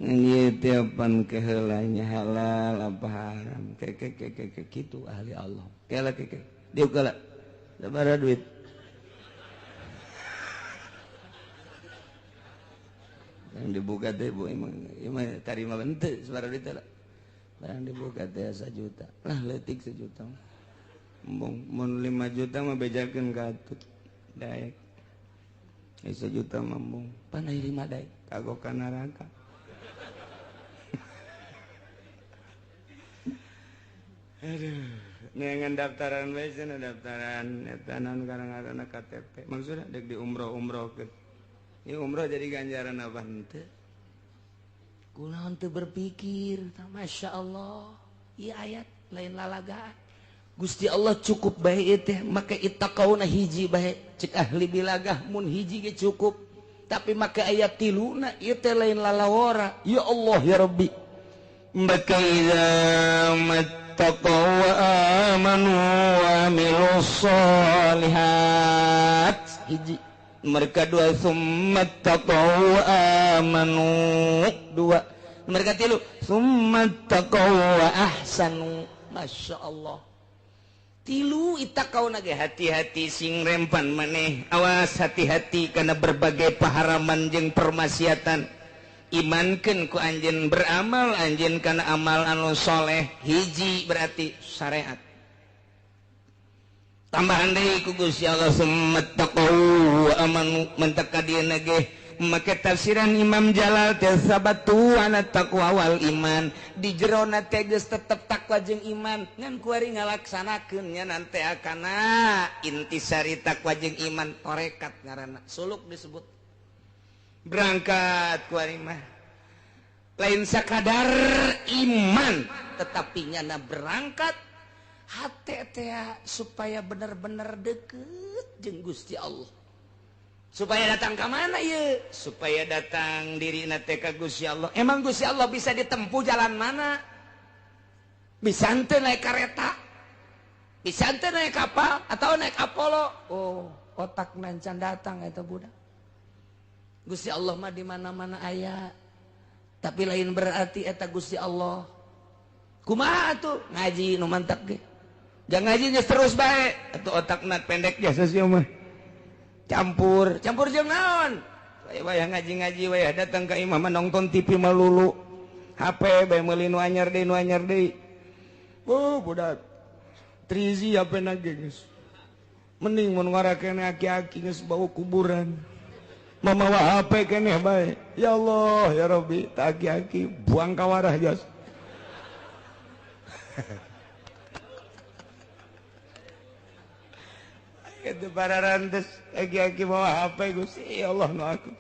Ngan ieu teh pan keheulanya halal apa haram. Ke kitu ahli Allah. Kela ke. Dieu kala. Sabaraha duit? Yang dibuka teh bu emang tarima bente sabaraha duit teh lah. Barang dibuka teh 1 juta. Lah leutik 1 juta. Embung mun 5 juta mah bejakeun ka atuh. Daek. 1 juta mah embung. Pan aya 5 daek kagok ka neraka. Aduh, neangan daftaran bae cenah daftaran eta naon ngaranna KTP. Maksudna deuk di umroh-umrohkeun. Ieu umroh jadi ganjaran apa henteu? Kunaon teu berpikir, Masya Allah. Ieu ayat lain lalagaan. Gusti Allah cukup bae ieu teh, make ittaqauna hiji bae. Cek ahli bilagah mun hiji ge cukup. Tapi make ayat tiluna ieu teh lain lalawara. Ya Allah ya Rabbi. Maka idza mattaqaw wa amanu wa amilus sholihat. Hiji. Mereka dua summa taqaw wa amanu dua. Mereka tilu summa taqaw wa ahsanu. Masya Allah. Tilu ittaqauna ge hati-hati sing rempan maneh. Awas hati-hati karena berbagai paharaman jeung permaksiatan. Imankeun ku anjeun beramal anjeun kana amal anu soleh. Hiji berarti syariat. Tambahan deui ku Gusti Allah summattaqau wa amanu mentaka dieuna ge make tafsiran Imam Jalal teh sabatu ana taqwa wal iman di jerona teh geus tetep takwa jeung iman ngan kuari ngalaksanakeun nya nante akana intisari takwa jeung iman tarekat ngaranna suluk disebut berangkat kuari mah lain sakadar iman tetapi nyana berangkat hate teh supaya bener-bener deket jeung Gusti Allah. Supaya datang ke mana ieu? Supaya datang dirina teh ka Gusti Allah. Emang Gusti Allah bisa ditempuh jalan mana? Bisa henteu naik kereta? Bisa henteu naik kapal atau naik Apollo? Oh, otak nancan datang eta budak. Gusti Allah mah di mana-mana aya. Tapi lain berarti eta Gusti Allah. Kumaha atuh? Ngaji nu mantap ge. Jangan ngaji terus bae atuh otakna pendek jasa sia mah. Campur, campur jeung naon? Wayah ngaji-ngaji wayah datang ka imah mah nonton TV melulu. HP bae meuli nu anyar deui nu anyar deui. Oh, budak. Trizi HP na ge geus. Mending mun ngarakene aki-aki geus bau kuburan. Mamawa HP keneh bae. Ya Allah, ya Rabbi, tak aki-aki buang ka warah jas. Itu para rantes aki-aki bawa HP Gusti ya Allah nu aku.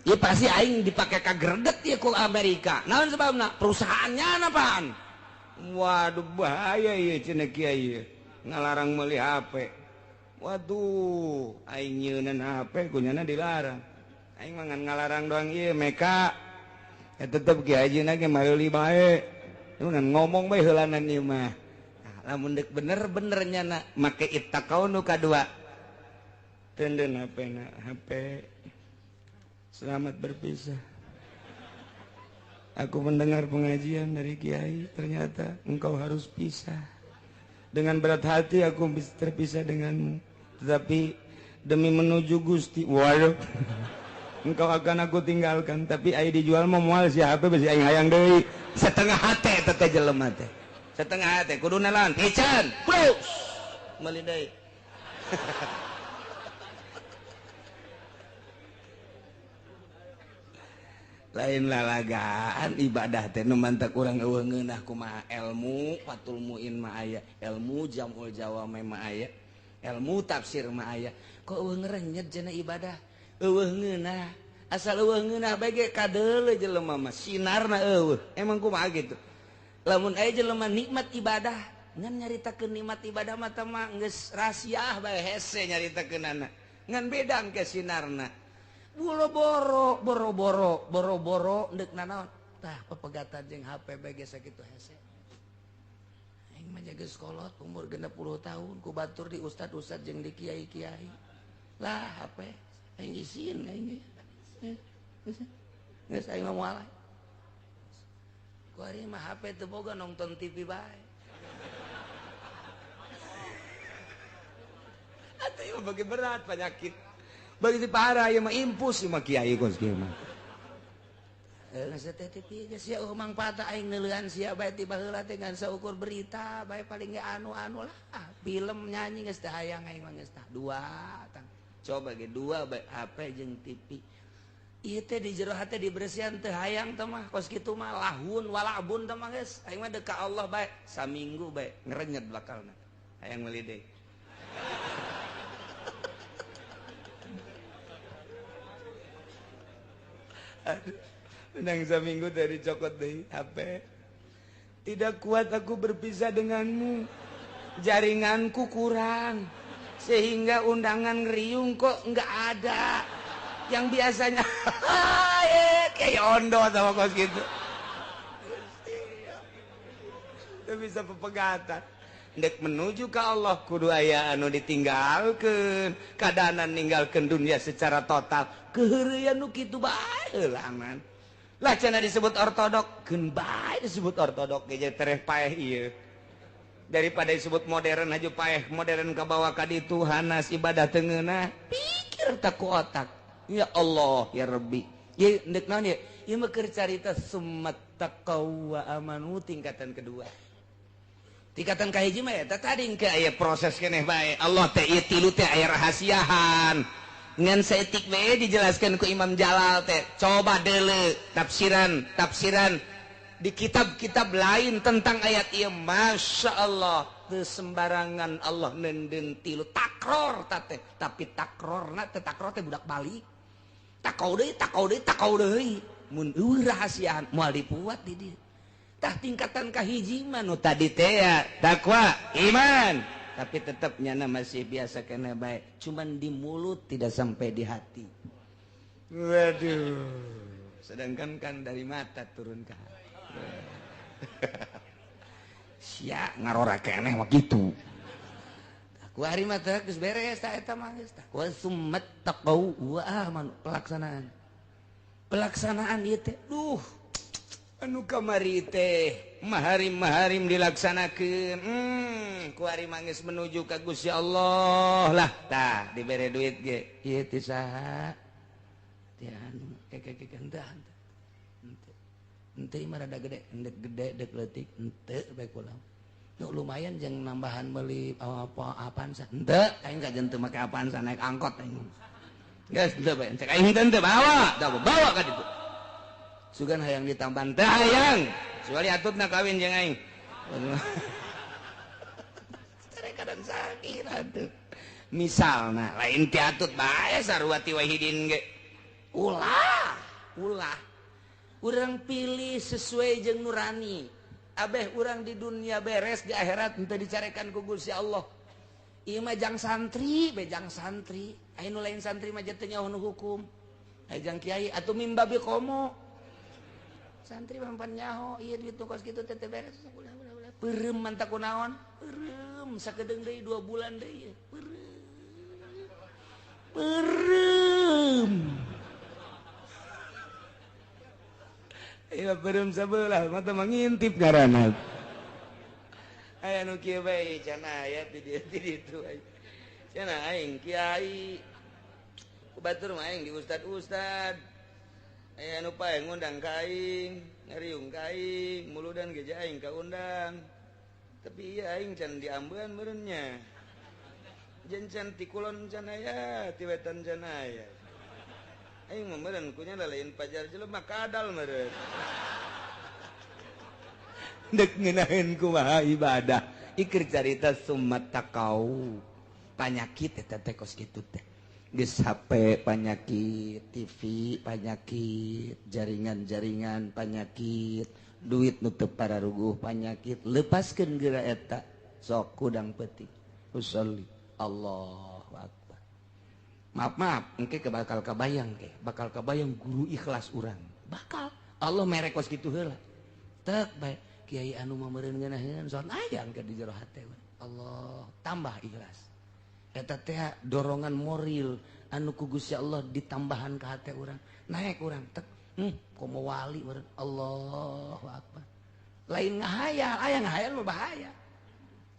Ya pasti aing dipake ka greget ya ku Amerika. Naon sebabna? Perusahaannya apaan? Waduh bahaya ieu cenah kiai ngalarang meuli HP. Waduh, aing nyeunan HP kunyana dilarang. Aing mah ngan ngalarang doang ieu meka. Ya tetep kiai hajina ge meuli bae. Ngan ngomong bae heulanan ieu mah. Lamun deuk bener-bener nyana make ittaqau nu kadua. Tenden HP na HP. Selamat berpisah. Aku mendengar pengajian dari kiai, ternyata engkau harus pisah. Dengan berat hati aku terpisah denganmu. Tetapi demi menuju Gusti, waduh. Engkau akan aku tinggalkan, tapi ai dijual mah moal si HP besi aing hayang deui. Setengah hate eta teh jelema teh. Setengah hate kudu nalan pican. Plus meuli deui. Lain lalagaan ibadah teh nu mantak urang eueuh ngeunah kumaha ilmu Fathul Muin mah aya, ilmu Jamul Jawami mah aya, ilmu tafsir mah aya. Kok eueuh ngerenyet cenah ibadah? Eueuh ngeunah. Asal eueuh ngeunah bae ge kadeuleu jelema mah sinarna eueuh. Emang kumaha gitu? Lamun aya jelema nikmat ibadah, ngan nyaritakeun nikmat ibadah mah teh mah geus rahasiah bae hese nyaritakeunana. Ngan beda engke sinarna. Boro-boro, boro-boro, boro-boro ndek nanaon. Tah pepegatan jeung HP bae ge sakitu hese. Aing mah geus kolot umur 60 tahun ku batur di ustad-ustad jeung di kiai-kiai. Lah HP aing isin aing. Geus aing mah moal. Ku ari mah HP teu boga nonton TV bae. Atuh ieu bagi berat penyakit. Bagi parah ieu mah impus ieu mah kiai kos kieu mah. Geus teh TV geus sia mangfaat aing neuleuan sia bae ti baheula teh ngan saukur berita bae paling ge anu-anu lah film nyanyi geus teh hayang aing mah geus tah dua tang coba ge dua bae HP jeung TV ieu teh di jero hate dibersihan teu hayang teh mah kos kitu mah lahun walabun teh mah geus aing mah deuk ka Allah bae saminggu bae ngerenyet bakalna hayang meuli deui. Aduh, menang seminggu dari cokot deh HP. Tidak kuat aku berpisah denganmu. Jaringanku kurang. Sehingga undangan ngeriung kok nggak ada. Yang biasanya kayak ondo sama kos gitu. Itu bisa pepegatan. Ndek menuju ke Allah kudu aya anu ditinggalkeun, kadanan ninggalkeun dunia secara total. Keheureuyan nu kitu bae heula aman. Lah cenah disebut ortodok, keun bae disebut ortodok ge tereh paeh ieu. Daripada disebut modern aja paeh, modern kabawa ka ditu hanas ibadah teu ngeunah. Pikir tak ku otak. Ya Allah ya Rabbi. Ieu ndek naon ieu? Ieu mah keur carita summat taqaw wa amanu tingkatan kedua. Tingkatan kahiji mah eta tadi engke aya proses keneh bae. Allah teh ieu tilu teh aya rahasiahan. Ngan saeutik we dijelaskeun ku Imam Jalal teh. Coba deuleu tafsiran di kitab-kitab lain tentang ayat ieu. Masya Allah, teu sembarangan Allah neundeun tilu takror ta teh, tapi takrorna teh takror teh budak balik. Takau deui, takau deui, takau deui. Mun eueuh rahasiaan moal dipuat di dieu. Tah tingkatan kahiji mah nu tadi teh ya takwa iman, tapi tetap nyana masih biasa kena baik, cuman di mulut tidak sampai di hati. Waduh, sedangkan kan dari mata turun ke hati. Sia ngarora keneh mah kitu. Ku hari mah teh geus beres ta eta mah geus tah. Wa summat taqau wa amanu, pelaksanaan. Pelaksanaan ieu teh duh anu kamari teh maharim-maharim dilaksanakeun. Ku ari mangis menuju ka Gusti Allah lah tah dibere duit ge ieu teh saha teh anu keke henteu henteu henteu mah rada gede endek gede dek leutik henteu bae kula nu lumayan jeung nambahan meuli apa apaan sa henteu aing kajen teu make apaan sa naik angkot aing geus henteu bae cek aing henteu bawa da bawa ka ditu sugan hayang ditambahan teh hayang kecuali atutna kawin jeung aing. Kadang sakit atuh. Misalna lain ti atut bae sarua ti wahidin ge. Ulah, ulah. Urang pilih sesuai jeung nurani. Abeh urang di dunia beres di akhirat henteu dicarekan ku Gusti Allah. Ieu mah jang santri, be jang santri. Aya nu lain santri mah teu nyaho nu hukum. Aya jang kiai atuh mimbabi komo. Santri mah pan nyaho ieu duit nu kos kitu teh teu beres. Ulah ulah ulah. Peureum mantap ku naon? Peureum sakedeung deui 2 bulan deui. Peureum. Peureum. Ieu peureum sabelah mata mangintip ngaranna. Aya nu kieu bae cenah aya di dieu di ditu. Cenah aing kiai. Ku batur mah aing di ustad-ustad. Aya nu pae ngundang ka aing, ngariung ka aing, muludan ge aing kaundang. Tapi iya aing can diambean meureun nya. Jeung can ti kulon can aya, ti wetan can aya. Aing mah meureun kunya lalain pajar jelema kadal meureun. Dek ngeunaheun kumaha ibadah. Ikir carita summat taqau. Panyakit eta teh kos kitu teh. Geus HP panyakit, TV panyakit, jaringan-jaringan panyakit, duit nu teu pararuguh panyakit, lepaskeun geura eta sok kudang peuting. Usolli Allahu akbar. Maaf maaf, engke bakal kabayang ke, bakal kabayang guru ikhlas urang. Bakal Allah mere kos kitu heula. Tek bae kiai anu mah meureun ngeunaheun son aya engke di jero hate. Allah tambah ikhlas. Eta teh dorongan moral anu ku Gusti Allah ditambahan ka hate urang. Naik urang tek, komo wali meureun. Allahu akbar. Lain ngahayal, aya ngahayal mah bahaya.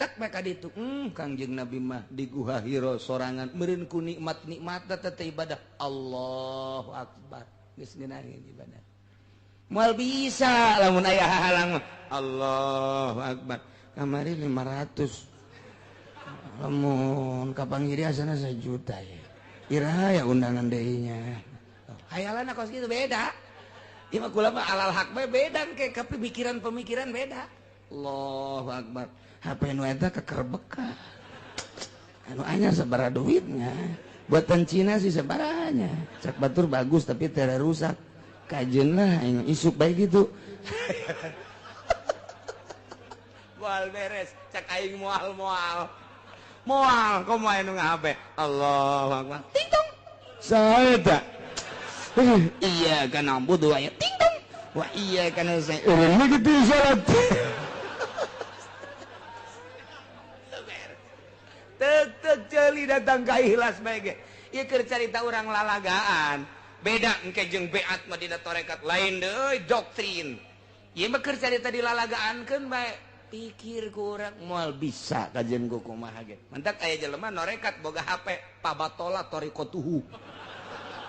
Tek bae ka ditu, Kangjeng Nabi mah di Guha Hira sorangan meureun ku nikmat-nikmat teh ibadah. Allahu akbar. Geus ngeunaheun ibadah. Moal bisa lamun aya hahalang. Allahu akbar. Kamari 500. Lamun kapanggih asana 1 juta ya. Iraha ya undangan deui nya. Hayalan kos kitu beda. Ieu mah kula mah alal hak bae beda ke pemikiran-pemikiran beda. Allahu akbar. HP nu eta kekerbeka. Anu anyar sabaraha duitnya. Buatan Cina sih sabarahanya. Cak batur bagus tapi tera rusak. Kajeun lah aing isuk bae gitu. Moal beres, cak aing moal-moal. Moal komo anu nga-HP. Allahu akbar. Ting tong. Saha eta? Iya kan ambu dua ya. Ting tong. Wah iya kan saya. Urang gitu salat. Tek jeli datang ka ikhlas bae ge. Ieu keur carita urang lalagaan. Beda engke jeung beat mah dina tarekat lain deui doktrin. Ieu mah keur carita dilalagaankeun bae. Pikir ku urang moal bisa kajian ku kumaha ge. Mantak aya jelema norekat boga HP pabatola torikotuhu.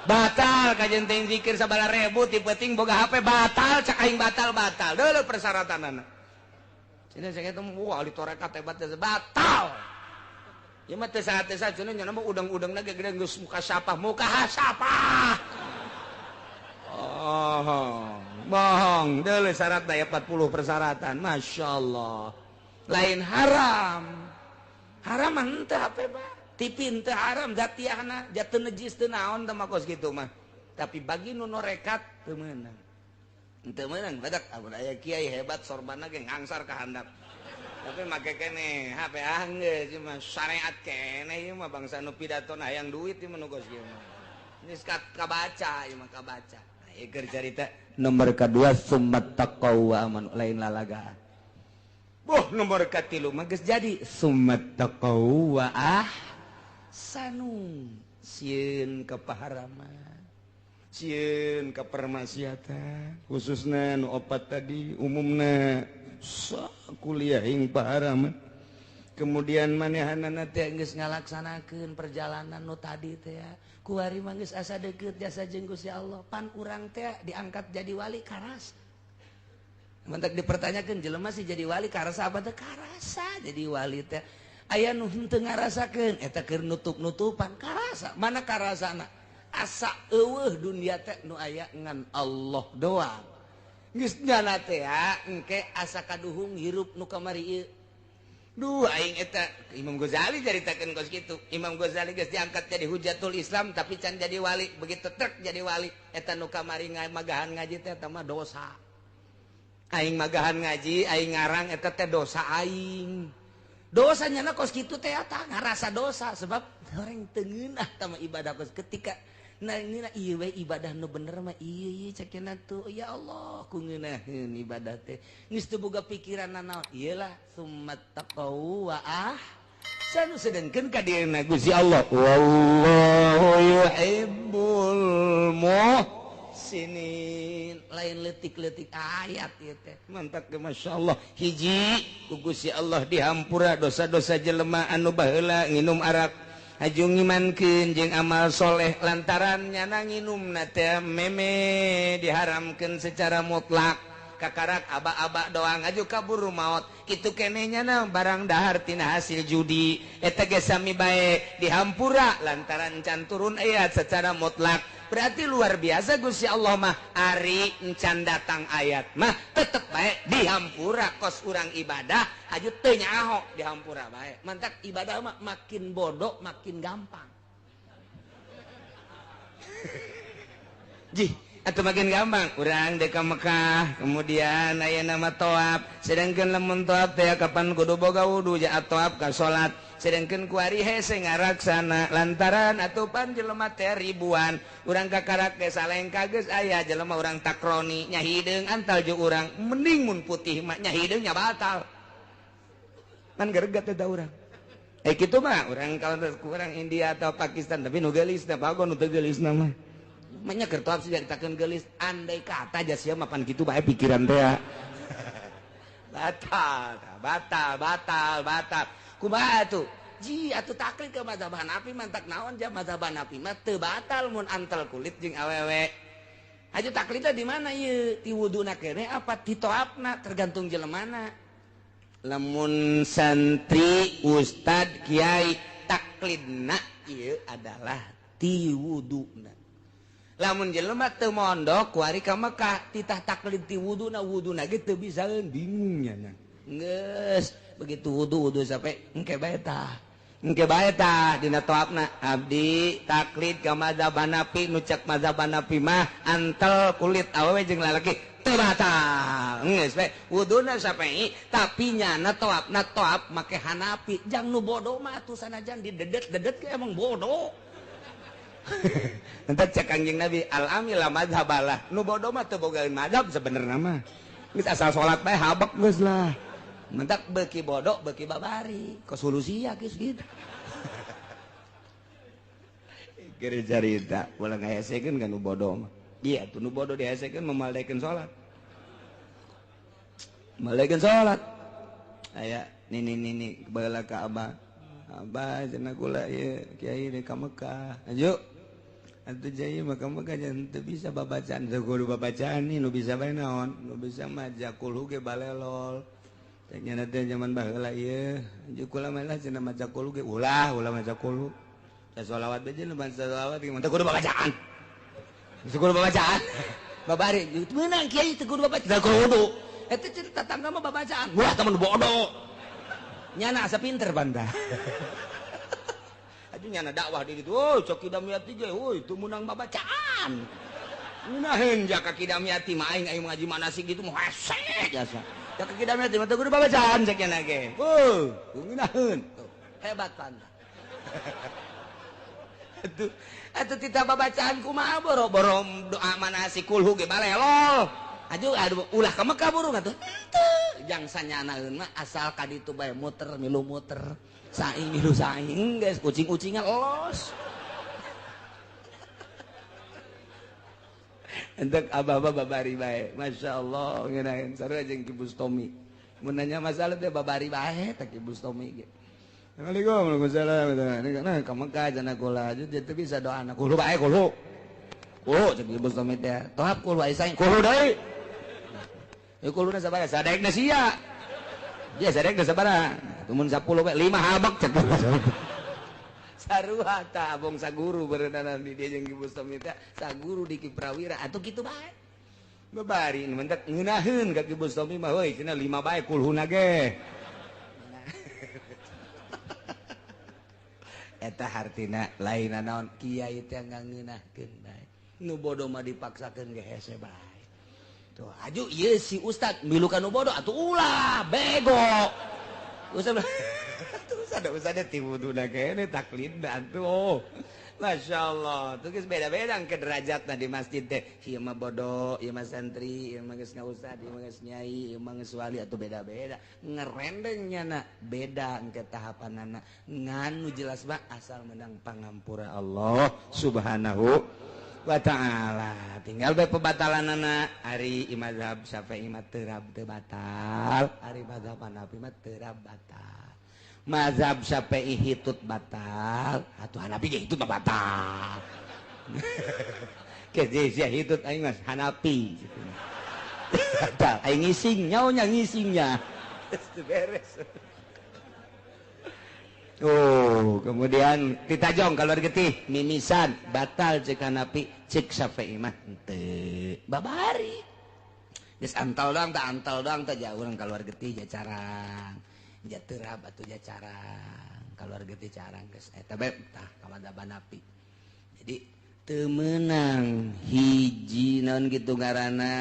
Batal kajian teh zikir sabala ribu ti peuting boga HP batal cak aing batal-batal. Deuleu persyaratanana. Cenah saya teh wah ahli tarekat hebat batal. Ieu mah teu saha-saha cenah nya mah udang-udangna ge gede geus muka sapah, muka hasapah. Oh, bohong. Deuleu syaratna aya 40 persyaratan. Masya Allah. Lain haram. Haram mah henteu HP mah. TV henteu haram zatiahna, jatuh najis teu naon teh mah kos kitu mah. Tapi bagi nu norekat teu meunang. Henteu meunang badak amun aya kiai hebat sorbanna ge ngangsar ka handap. Tapi make keneh HP anggeus ieu mah syariat keneh ieu mah bangsa nu pidatona hayang duit ieu mah nu kos kieu mah. Geus kabaca ieu mah kabaca. Nah, ieu keur carita nomor kedua summat taqaw wa amanu lain lalagaan. Boh nomor katilu mah geus jadi summat taqaw wa ahsanu. Sieun ka paharaman, sieun ka permaksiatan, khususna nu opat tadi umumna kuliah ing paharaman. Kemudian manehanana teh geus ngalaksanakeun perjalanan nu tadi teh kuari mah geus asa deukeut jasa jeung Gusti Allah. Pan urang teh diangkat jadi wali karasa. Mantak dipertanyakeun jelema sih jadi wali karasa apa teh? Karasa jadi wali teh. Aya nu henteu ngarasakeun eta keur nutup-nutupan karasa. Mana karasana? Asa eueuh dunia teh nu aya ngan Allah doang. Geus nyana teh engke asa kaduhung hirup nu kamari ieu. Duh aing eta Imam Ghazali caritakeun kos kitu. Imam Ghazali geus diangkat jadi hujatul Islam tapi can jadi wali. Begitu trek jadi wali eta nu kamari magahan ngaji teh eta mah dosa. Aing magahan ngaji, aing ngarang eta teh dosa aing. Dosa nyana kos kitu teh eta ngarasa dosa sebab orang teu ngeunah tah mah ibadah kos ketika nah ini nah ieu we ibadah nu bener mah ieu ieu cekena tuh ya Allah ku ngeunaheun ibadah teh geus teu boga pikiran nanaon ieu lah summat taqaw wa ahsanu sedengkeun ka dieuna Gusti Allah wallahu yuhibbul muhsinin lain leutik-leutik ayat ieu teh mantap ge masyaallah hiji ku Gusti Allah dihampura dosa-dosa jelema anu baheula nginum arak haju ngimankeun jeung amal soleh lantaran nyana nginumna teh meme diharamkeun secara mutlak kakarak aba-aba doang aju kabur maot kitu keneh nyana barang dahar tina hasil judi eta ge sami bae dihampura lantaran can turun ayat secara mutlak. Berarti luar biasa Gusti Allah mah ari encan datang ayat mah tetep bae dihampura kos urang ibadah aju teu nyaho dihampura bae. Mantak ibadah mah makin bodoh makin gampang. Jih atau makin gampang urang dek ka Mekah kemudian aya nama toab sedangkan lamun toab teh kapan kudu boga wudu ja toab ka salat sedangkan kuari hese ngaraksana lantaran atupan jelema teh ribuan urang kakarak ge salengka geus aya jelema urang takroni nya hideung antal jeung urang mending mun putih mah nya hideung nya batal kan geregat eta urang kitu mah urang kalau kurang India atau Pakistan tapi nu geulis teh bago nu teu geulis mah banyak kertoap sih caritakeun geulis andai kata aja sia mapan kitu bae pikiran teh batal batal batal batal kumaha atuh ji atuh taklid ke mazhab Hanafi mantak naon ja mazhab Hanafi mah teu batal mun antal kulit jeung awewe Aja taklidna di mana ieu? Ti wuduna keneh apa ti toapna tergantung jelemana. Lamun santri ustad kiai taklidna ieu adalah ti wuduna. Lamun jelema teu mondok kuari ka Mekah titah taklid ti wuduna, wuduna ge teu bisaeun bingung nya. Geus begitu wudu wudu sampai engke bae tah. Engke bae tah dina toapna abdi taklid ka mazhab Hanafi nu cek mazhab Hanafi mah antel kulit awewe jeung lalaki teu batal. Geus bae wuduna sampai tapi nyana toapna toap make Hanafi. Jang nu bodoh mah atuh sanajan didedet-dedet ge emang bodoh. Entar cek Kangjeng Nabi al-amil la mazhabalah. Nu bodoh mah teu bogaeun mazhab sebenarna mah. Geus asal salat bae habek geus lah. Mentak beki bodoh beki babari kesolusi ya geus gitu. Keur carita ulah ngahesekeun ka nu bodoh mah. Iya tuh nu bodoh dihesekeun memalekeun salat. Malekeun salat. Aya nini nini baheula ka abah. Abah cenah kula ieu kiai di ka Mekah. Ayo. Atuh jaya mah ka Mekah jan teu bisa babacaan, teu kudu babacaan nih nu bisa bae naon? Nu bisa mah jakul ge balelol. Ceknya teh zaman baheula ieu, anjeun kula mah lah cenah maca kulu ge ulah, ulah maca kulu. Teh sholawat bae jeung maca sholawat ge teu kudu babacaan. Teu kudu babacaan. Babari meunang kiai teu kudu babacaan, teu kudu. Eta cenah tatangga mah babacaan. Wah, temen bodoh. Nyana asa pinter banda. Aduh nyana dakwah di ditu, oh cok Kidamiati ge, euy teu meunang babacaan. Ngeunaheun jaka Kidamiati mah aing aing ngaji manasik gitu mah hese jasa. Jaka Kidamiati mah teu kudu babacaan cek nya ge. Heuh, ngeunaheun. Hebat panda. Atuh atuh tita babacaan kumaha boro-boro doa manasik kulhu ge balelol. Aduh aduh ulah ka Mekah burung atuh. Henteu jang sanyanaeun mah asal ka ditu bae muter milu muter. Saing milu saing geus kucing-kucingan los. Entek abah-abah babari bae. Masya Allah ngeunaheun sarua jeung Ki Bustomi. Mun nanya masalah teh babari bae teh Ki Bustomi ge. Assalamualaikum warahmatullahi wabarakatuh. Nah ka Mekah cenah kula teu bisa doana kulu bae kulu. Kulu cek Ki Bustomi teh. Tohap kulu ai saing kulu deui. Ya kuluna sabaraha? Sadaekna sia. Dia sadaekna sabaraha? Tumun 10 bae 5 habak cek. Sarua ta abong saguru berenang di dia jeung Ki Bustomi teh saguru di Ki Prawira atuh kitu bae. Babari mentek ngeunaheun ka Ki Bustomi mah heuy cenah 5 bae kulhuna ge. Eta hartina lain naon kiai teh ngangeunahkeun bae. Nu bodoh mah dipaksakeun ge hese bae. Tuh aju ieu si ustad milu ka nu bodoh atuh ulah bego. Ustad usah ada ti wuduna kene taklidna atuh. Masya Allah, tuh geus beda-beda ke derajatna di masjid teh. Ieu mah bodoh, ieu mah santri, ieu mah geus ngaustad, ieu mah geus nyai, ieu mah geus wali atuh beda-beda. Ngerendeng nyana beda engke tahapanana. Ngan nu jelas mah asal menang pangampura Allah Subhanahu wa ta'ala. Tinggal bae pebatalanana ari mazhab Syafi'i mah terab teu batal, ari mazhab Hanafi mah terab batal. Mazhab Syafi'i hitut batal, atuh Hanafi ge hitut mah batal. Ke sia hitut aing mah Hanafi. Batal aing ngising nyaonya ngisingnya. Geus beres. Oh, kemudian ditajong keluar getih mimisan batal cek Hanafi cek Syafi'i mah henteu. Babari. Geus antal doang tah antal doang tah jauh urang keluar getih jacarang. Jaterab atuh jacarang keluar getih carang geus eta bae tah ka mazhab Hanafi. Jadi teu meunang hiji naon kitu ngaranna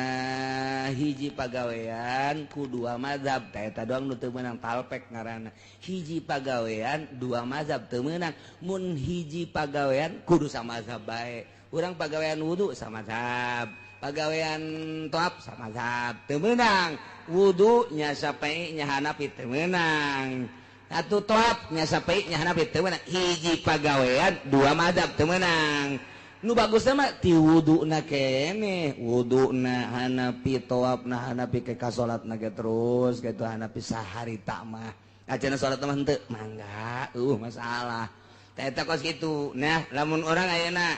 hiji pagawean ku dua mazhab tah eta doang nu teu meunang talpek ngaranna. Hiji pagawean dua mazhab teu meunang. Mun hiji pagawean kudu samazhab bae. Urang pagawean wudu samazhab, pagawean toap samazhab teu meunang. Wudu nya Syafi'i nya Hanafi teu meunang. Atuh toap nya Syafi'i nya Hanafi teu meunang. Hiji pagawean dua mazhab teu meunang. Nu bagusna mah ti wuduna keneh, wuduna Hanafi, toapna Hanafi ke ka salatna ge terus kitu Hanafi saharita mah. Acan salat mah henteu mangga, masalah. Tah eta kos kitu. Nah, lamun urang ayeuna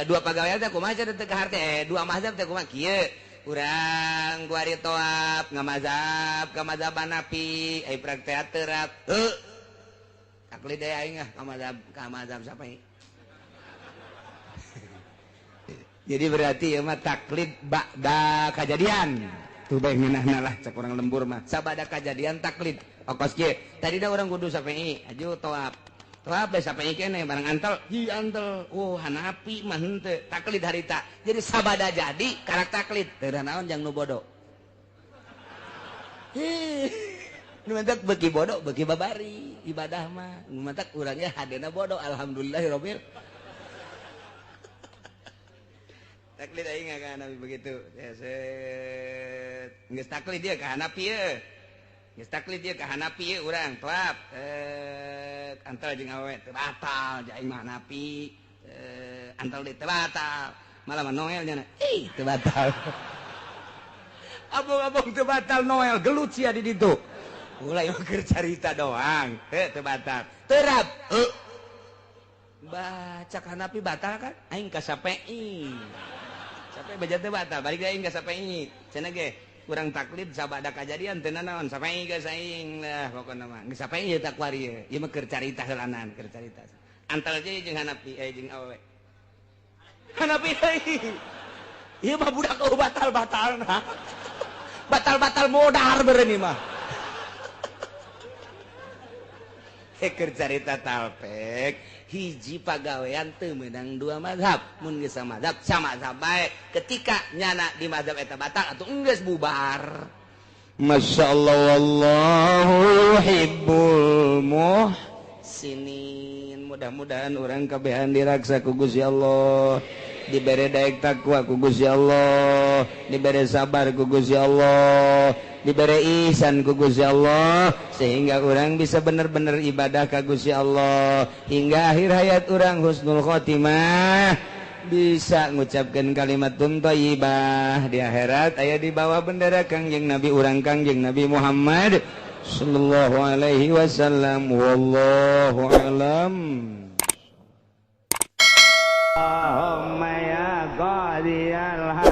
Dua pagawean teh kumaha teh teu kaharte, dua mazhab teh kumaha kieu. Urang kuari toap ngamazhab ka mazhab Hanafi, ai praktek terap. Heuh. Taklid deui aing ah ka mazhab Syafi'i. Jadi berarti ieu mah taklid ba'da kajadian. Tuh bae ngeunahna lah cek urang lembur mah. Sabada kajadian taklid. Okos kieu. Tadina urang kudu Syafi'i, aju toap. Toap bae Syafi'i keneh barang antel, hi antel. Oh, Hanafi mah henteu taklid harita. Jadi sabada jadi karak taklid. Teu naon jang nu bodoh. Hih. Nu mantak beuki bodoh, beuki babari ibadah mah. Nu mantak urang ge hadena bodoh, alhamdulillahirabbil. Taklid aing ka Hanafi begitu. Set. Geus taklid dia ka Hanafi ye. Geus taklid dia ka Hanafi ye urang toap. Antel jeung awewe teu batal, aing mah Hanafi. Antel deui teu batal. Malah mah Noel nya. Ih, teu batal. Abong-abong teu batal Noel gelut sia di ditu. Mulai keur carita doang, heuh teu batal. Terap. Heuh. Baca Hanafi batal kan? Aing ka Syafi'i. Sampai baca teu batal, balik deui aing ka Syafi'i. Cenah ge urang taklid sabada kajadian teu nanaon Syafi'i geus aing lah pokona mah. Geus Syafi'i ieu takwari ieu. Ieu mah keur carita heulanan, keur carita. Antal deui jeung Hanafi jeung awewe. Hanafi deui. Ieu mah budak eueuh batal-batalna. Batal-batal modar beureun ieu mah. Keur carita talpek hiji pagawean teu meunang dua mazhab, mun geus samazhab samazhab bae. Ketika nyana di mazhab eta batal atuh enggeus bubar. Masyaallah wallahu yuhibbul muhsinin. Mudah-mudahan urang kabehan diraksa ku Gusti Allah, dibere daek takwa ku Gusti Allah, dibere sabar ku Gusti Allah, dibere ihsan ku Gusti Allah, sehingga orang bisa bener-bener ibadah ka Gusti Allah hingga akhir hayat orang husnul khotimah, bisa ngucapkan kalimat thayyibah di akhirat aya di bawah bendera Kangjeng Nabi urang Kangjeng Nabi Muhammad sallallahu alaihi wasallam. Wallahu alam. Allahumma ya qadiyal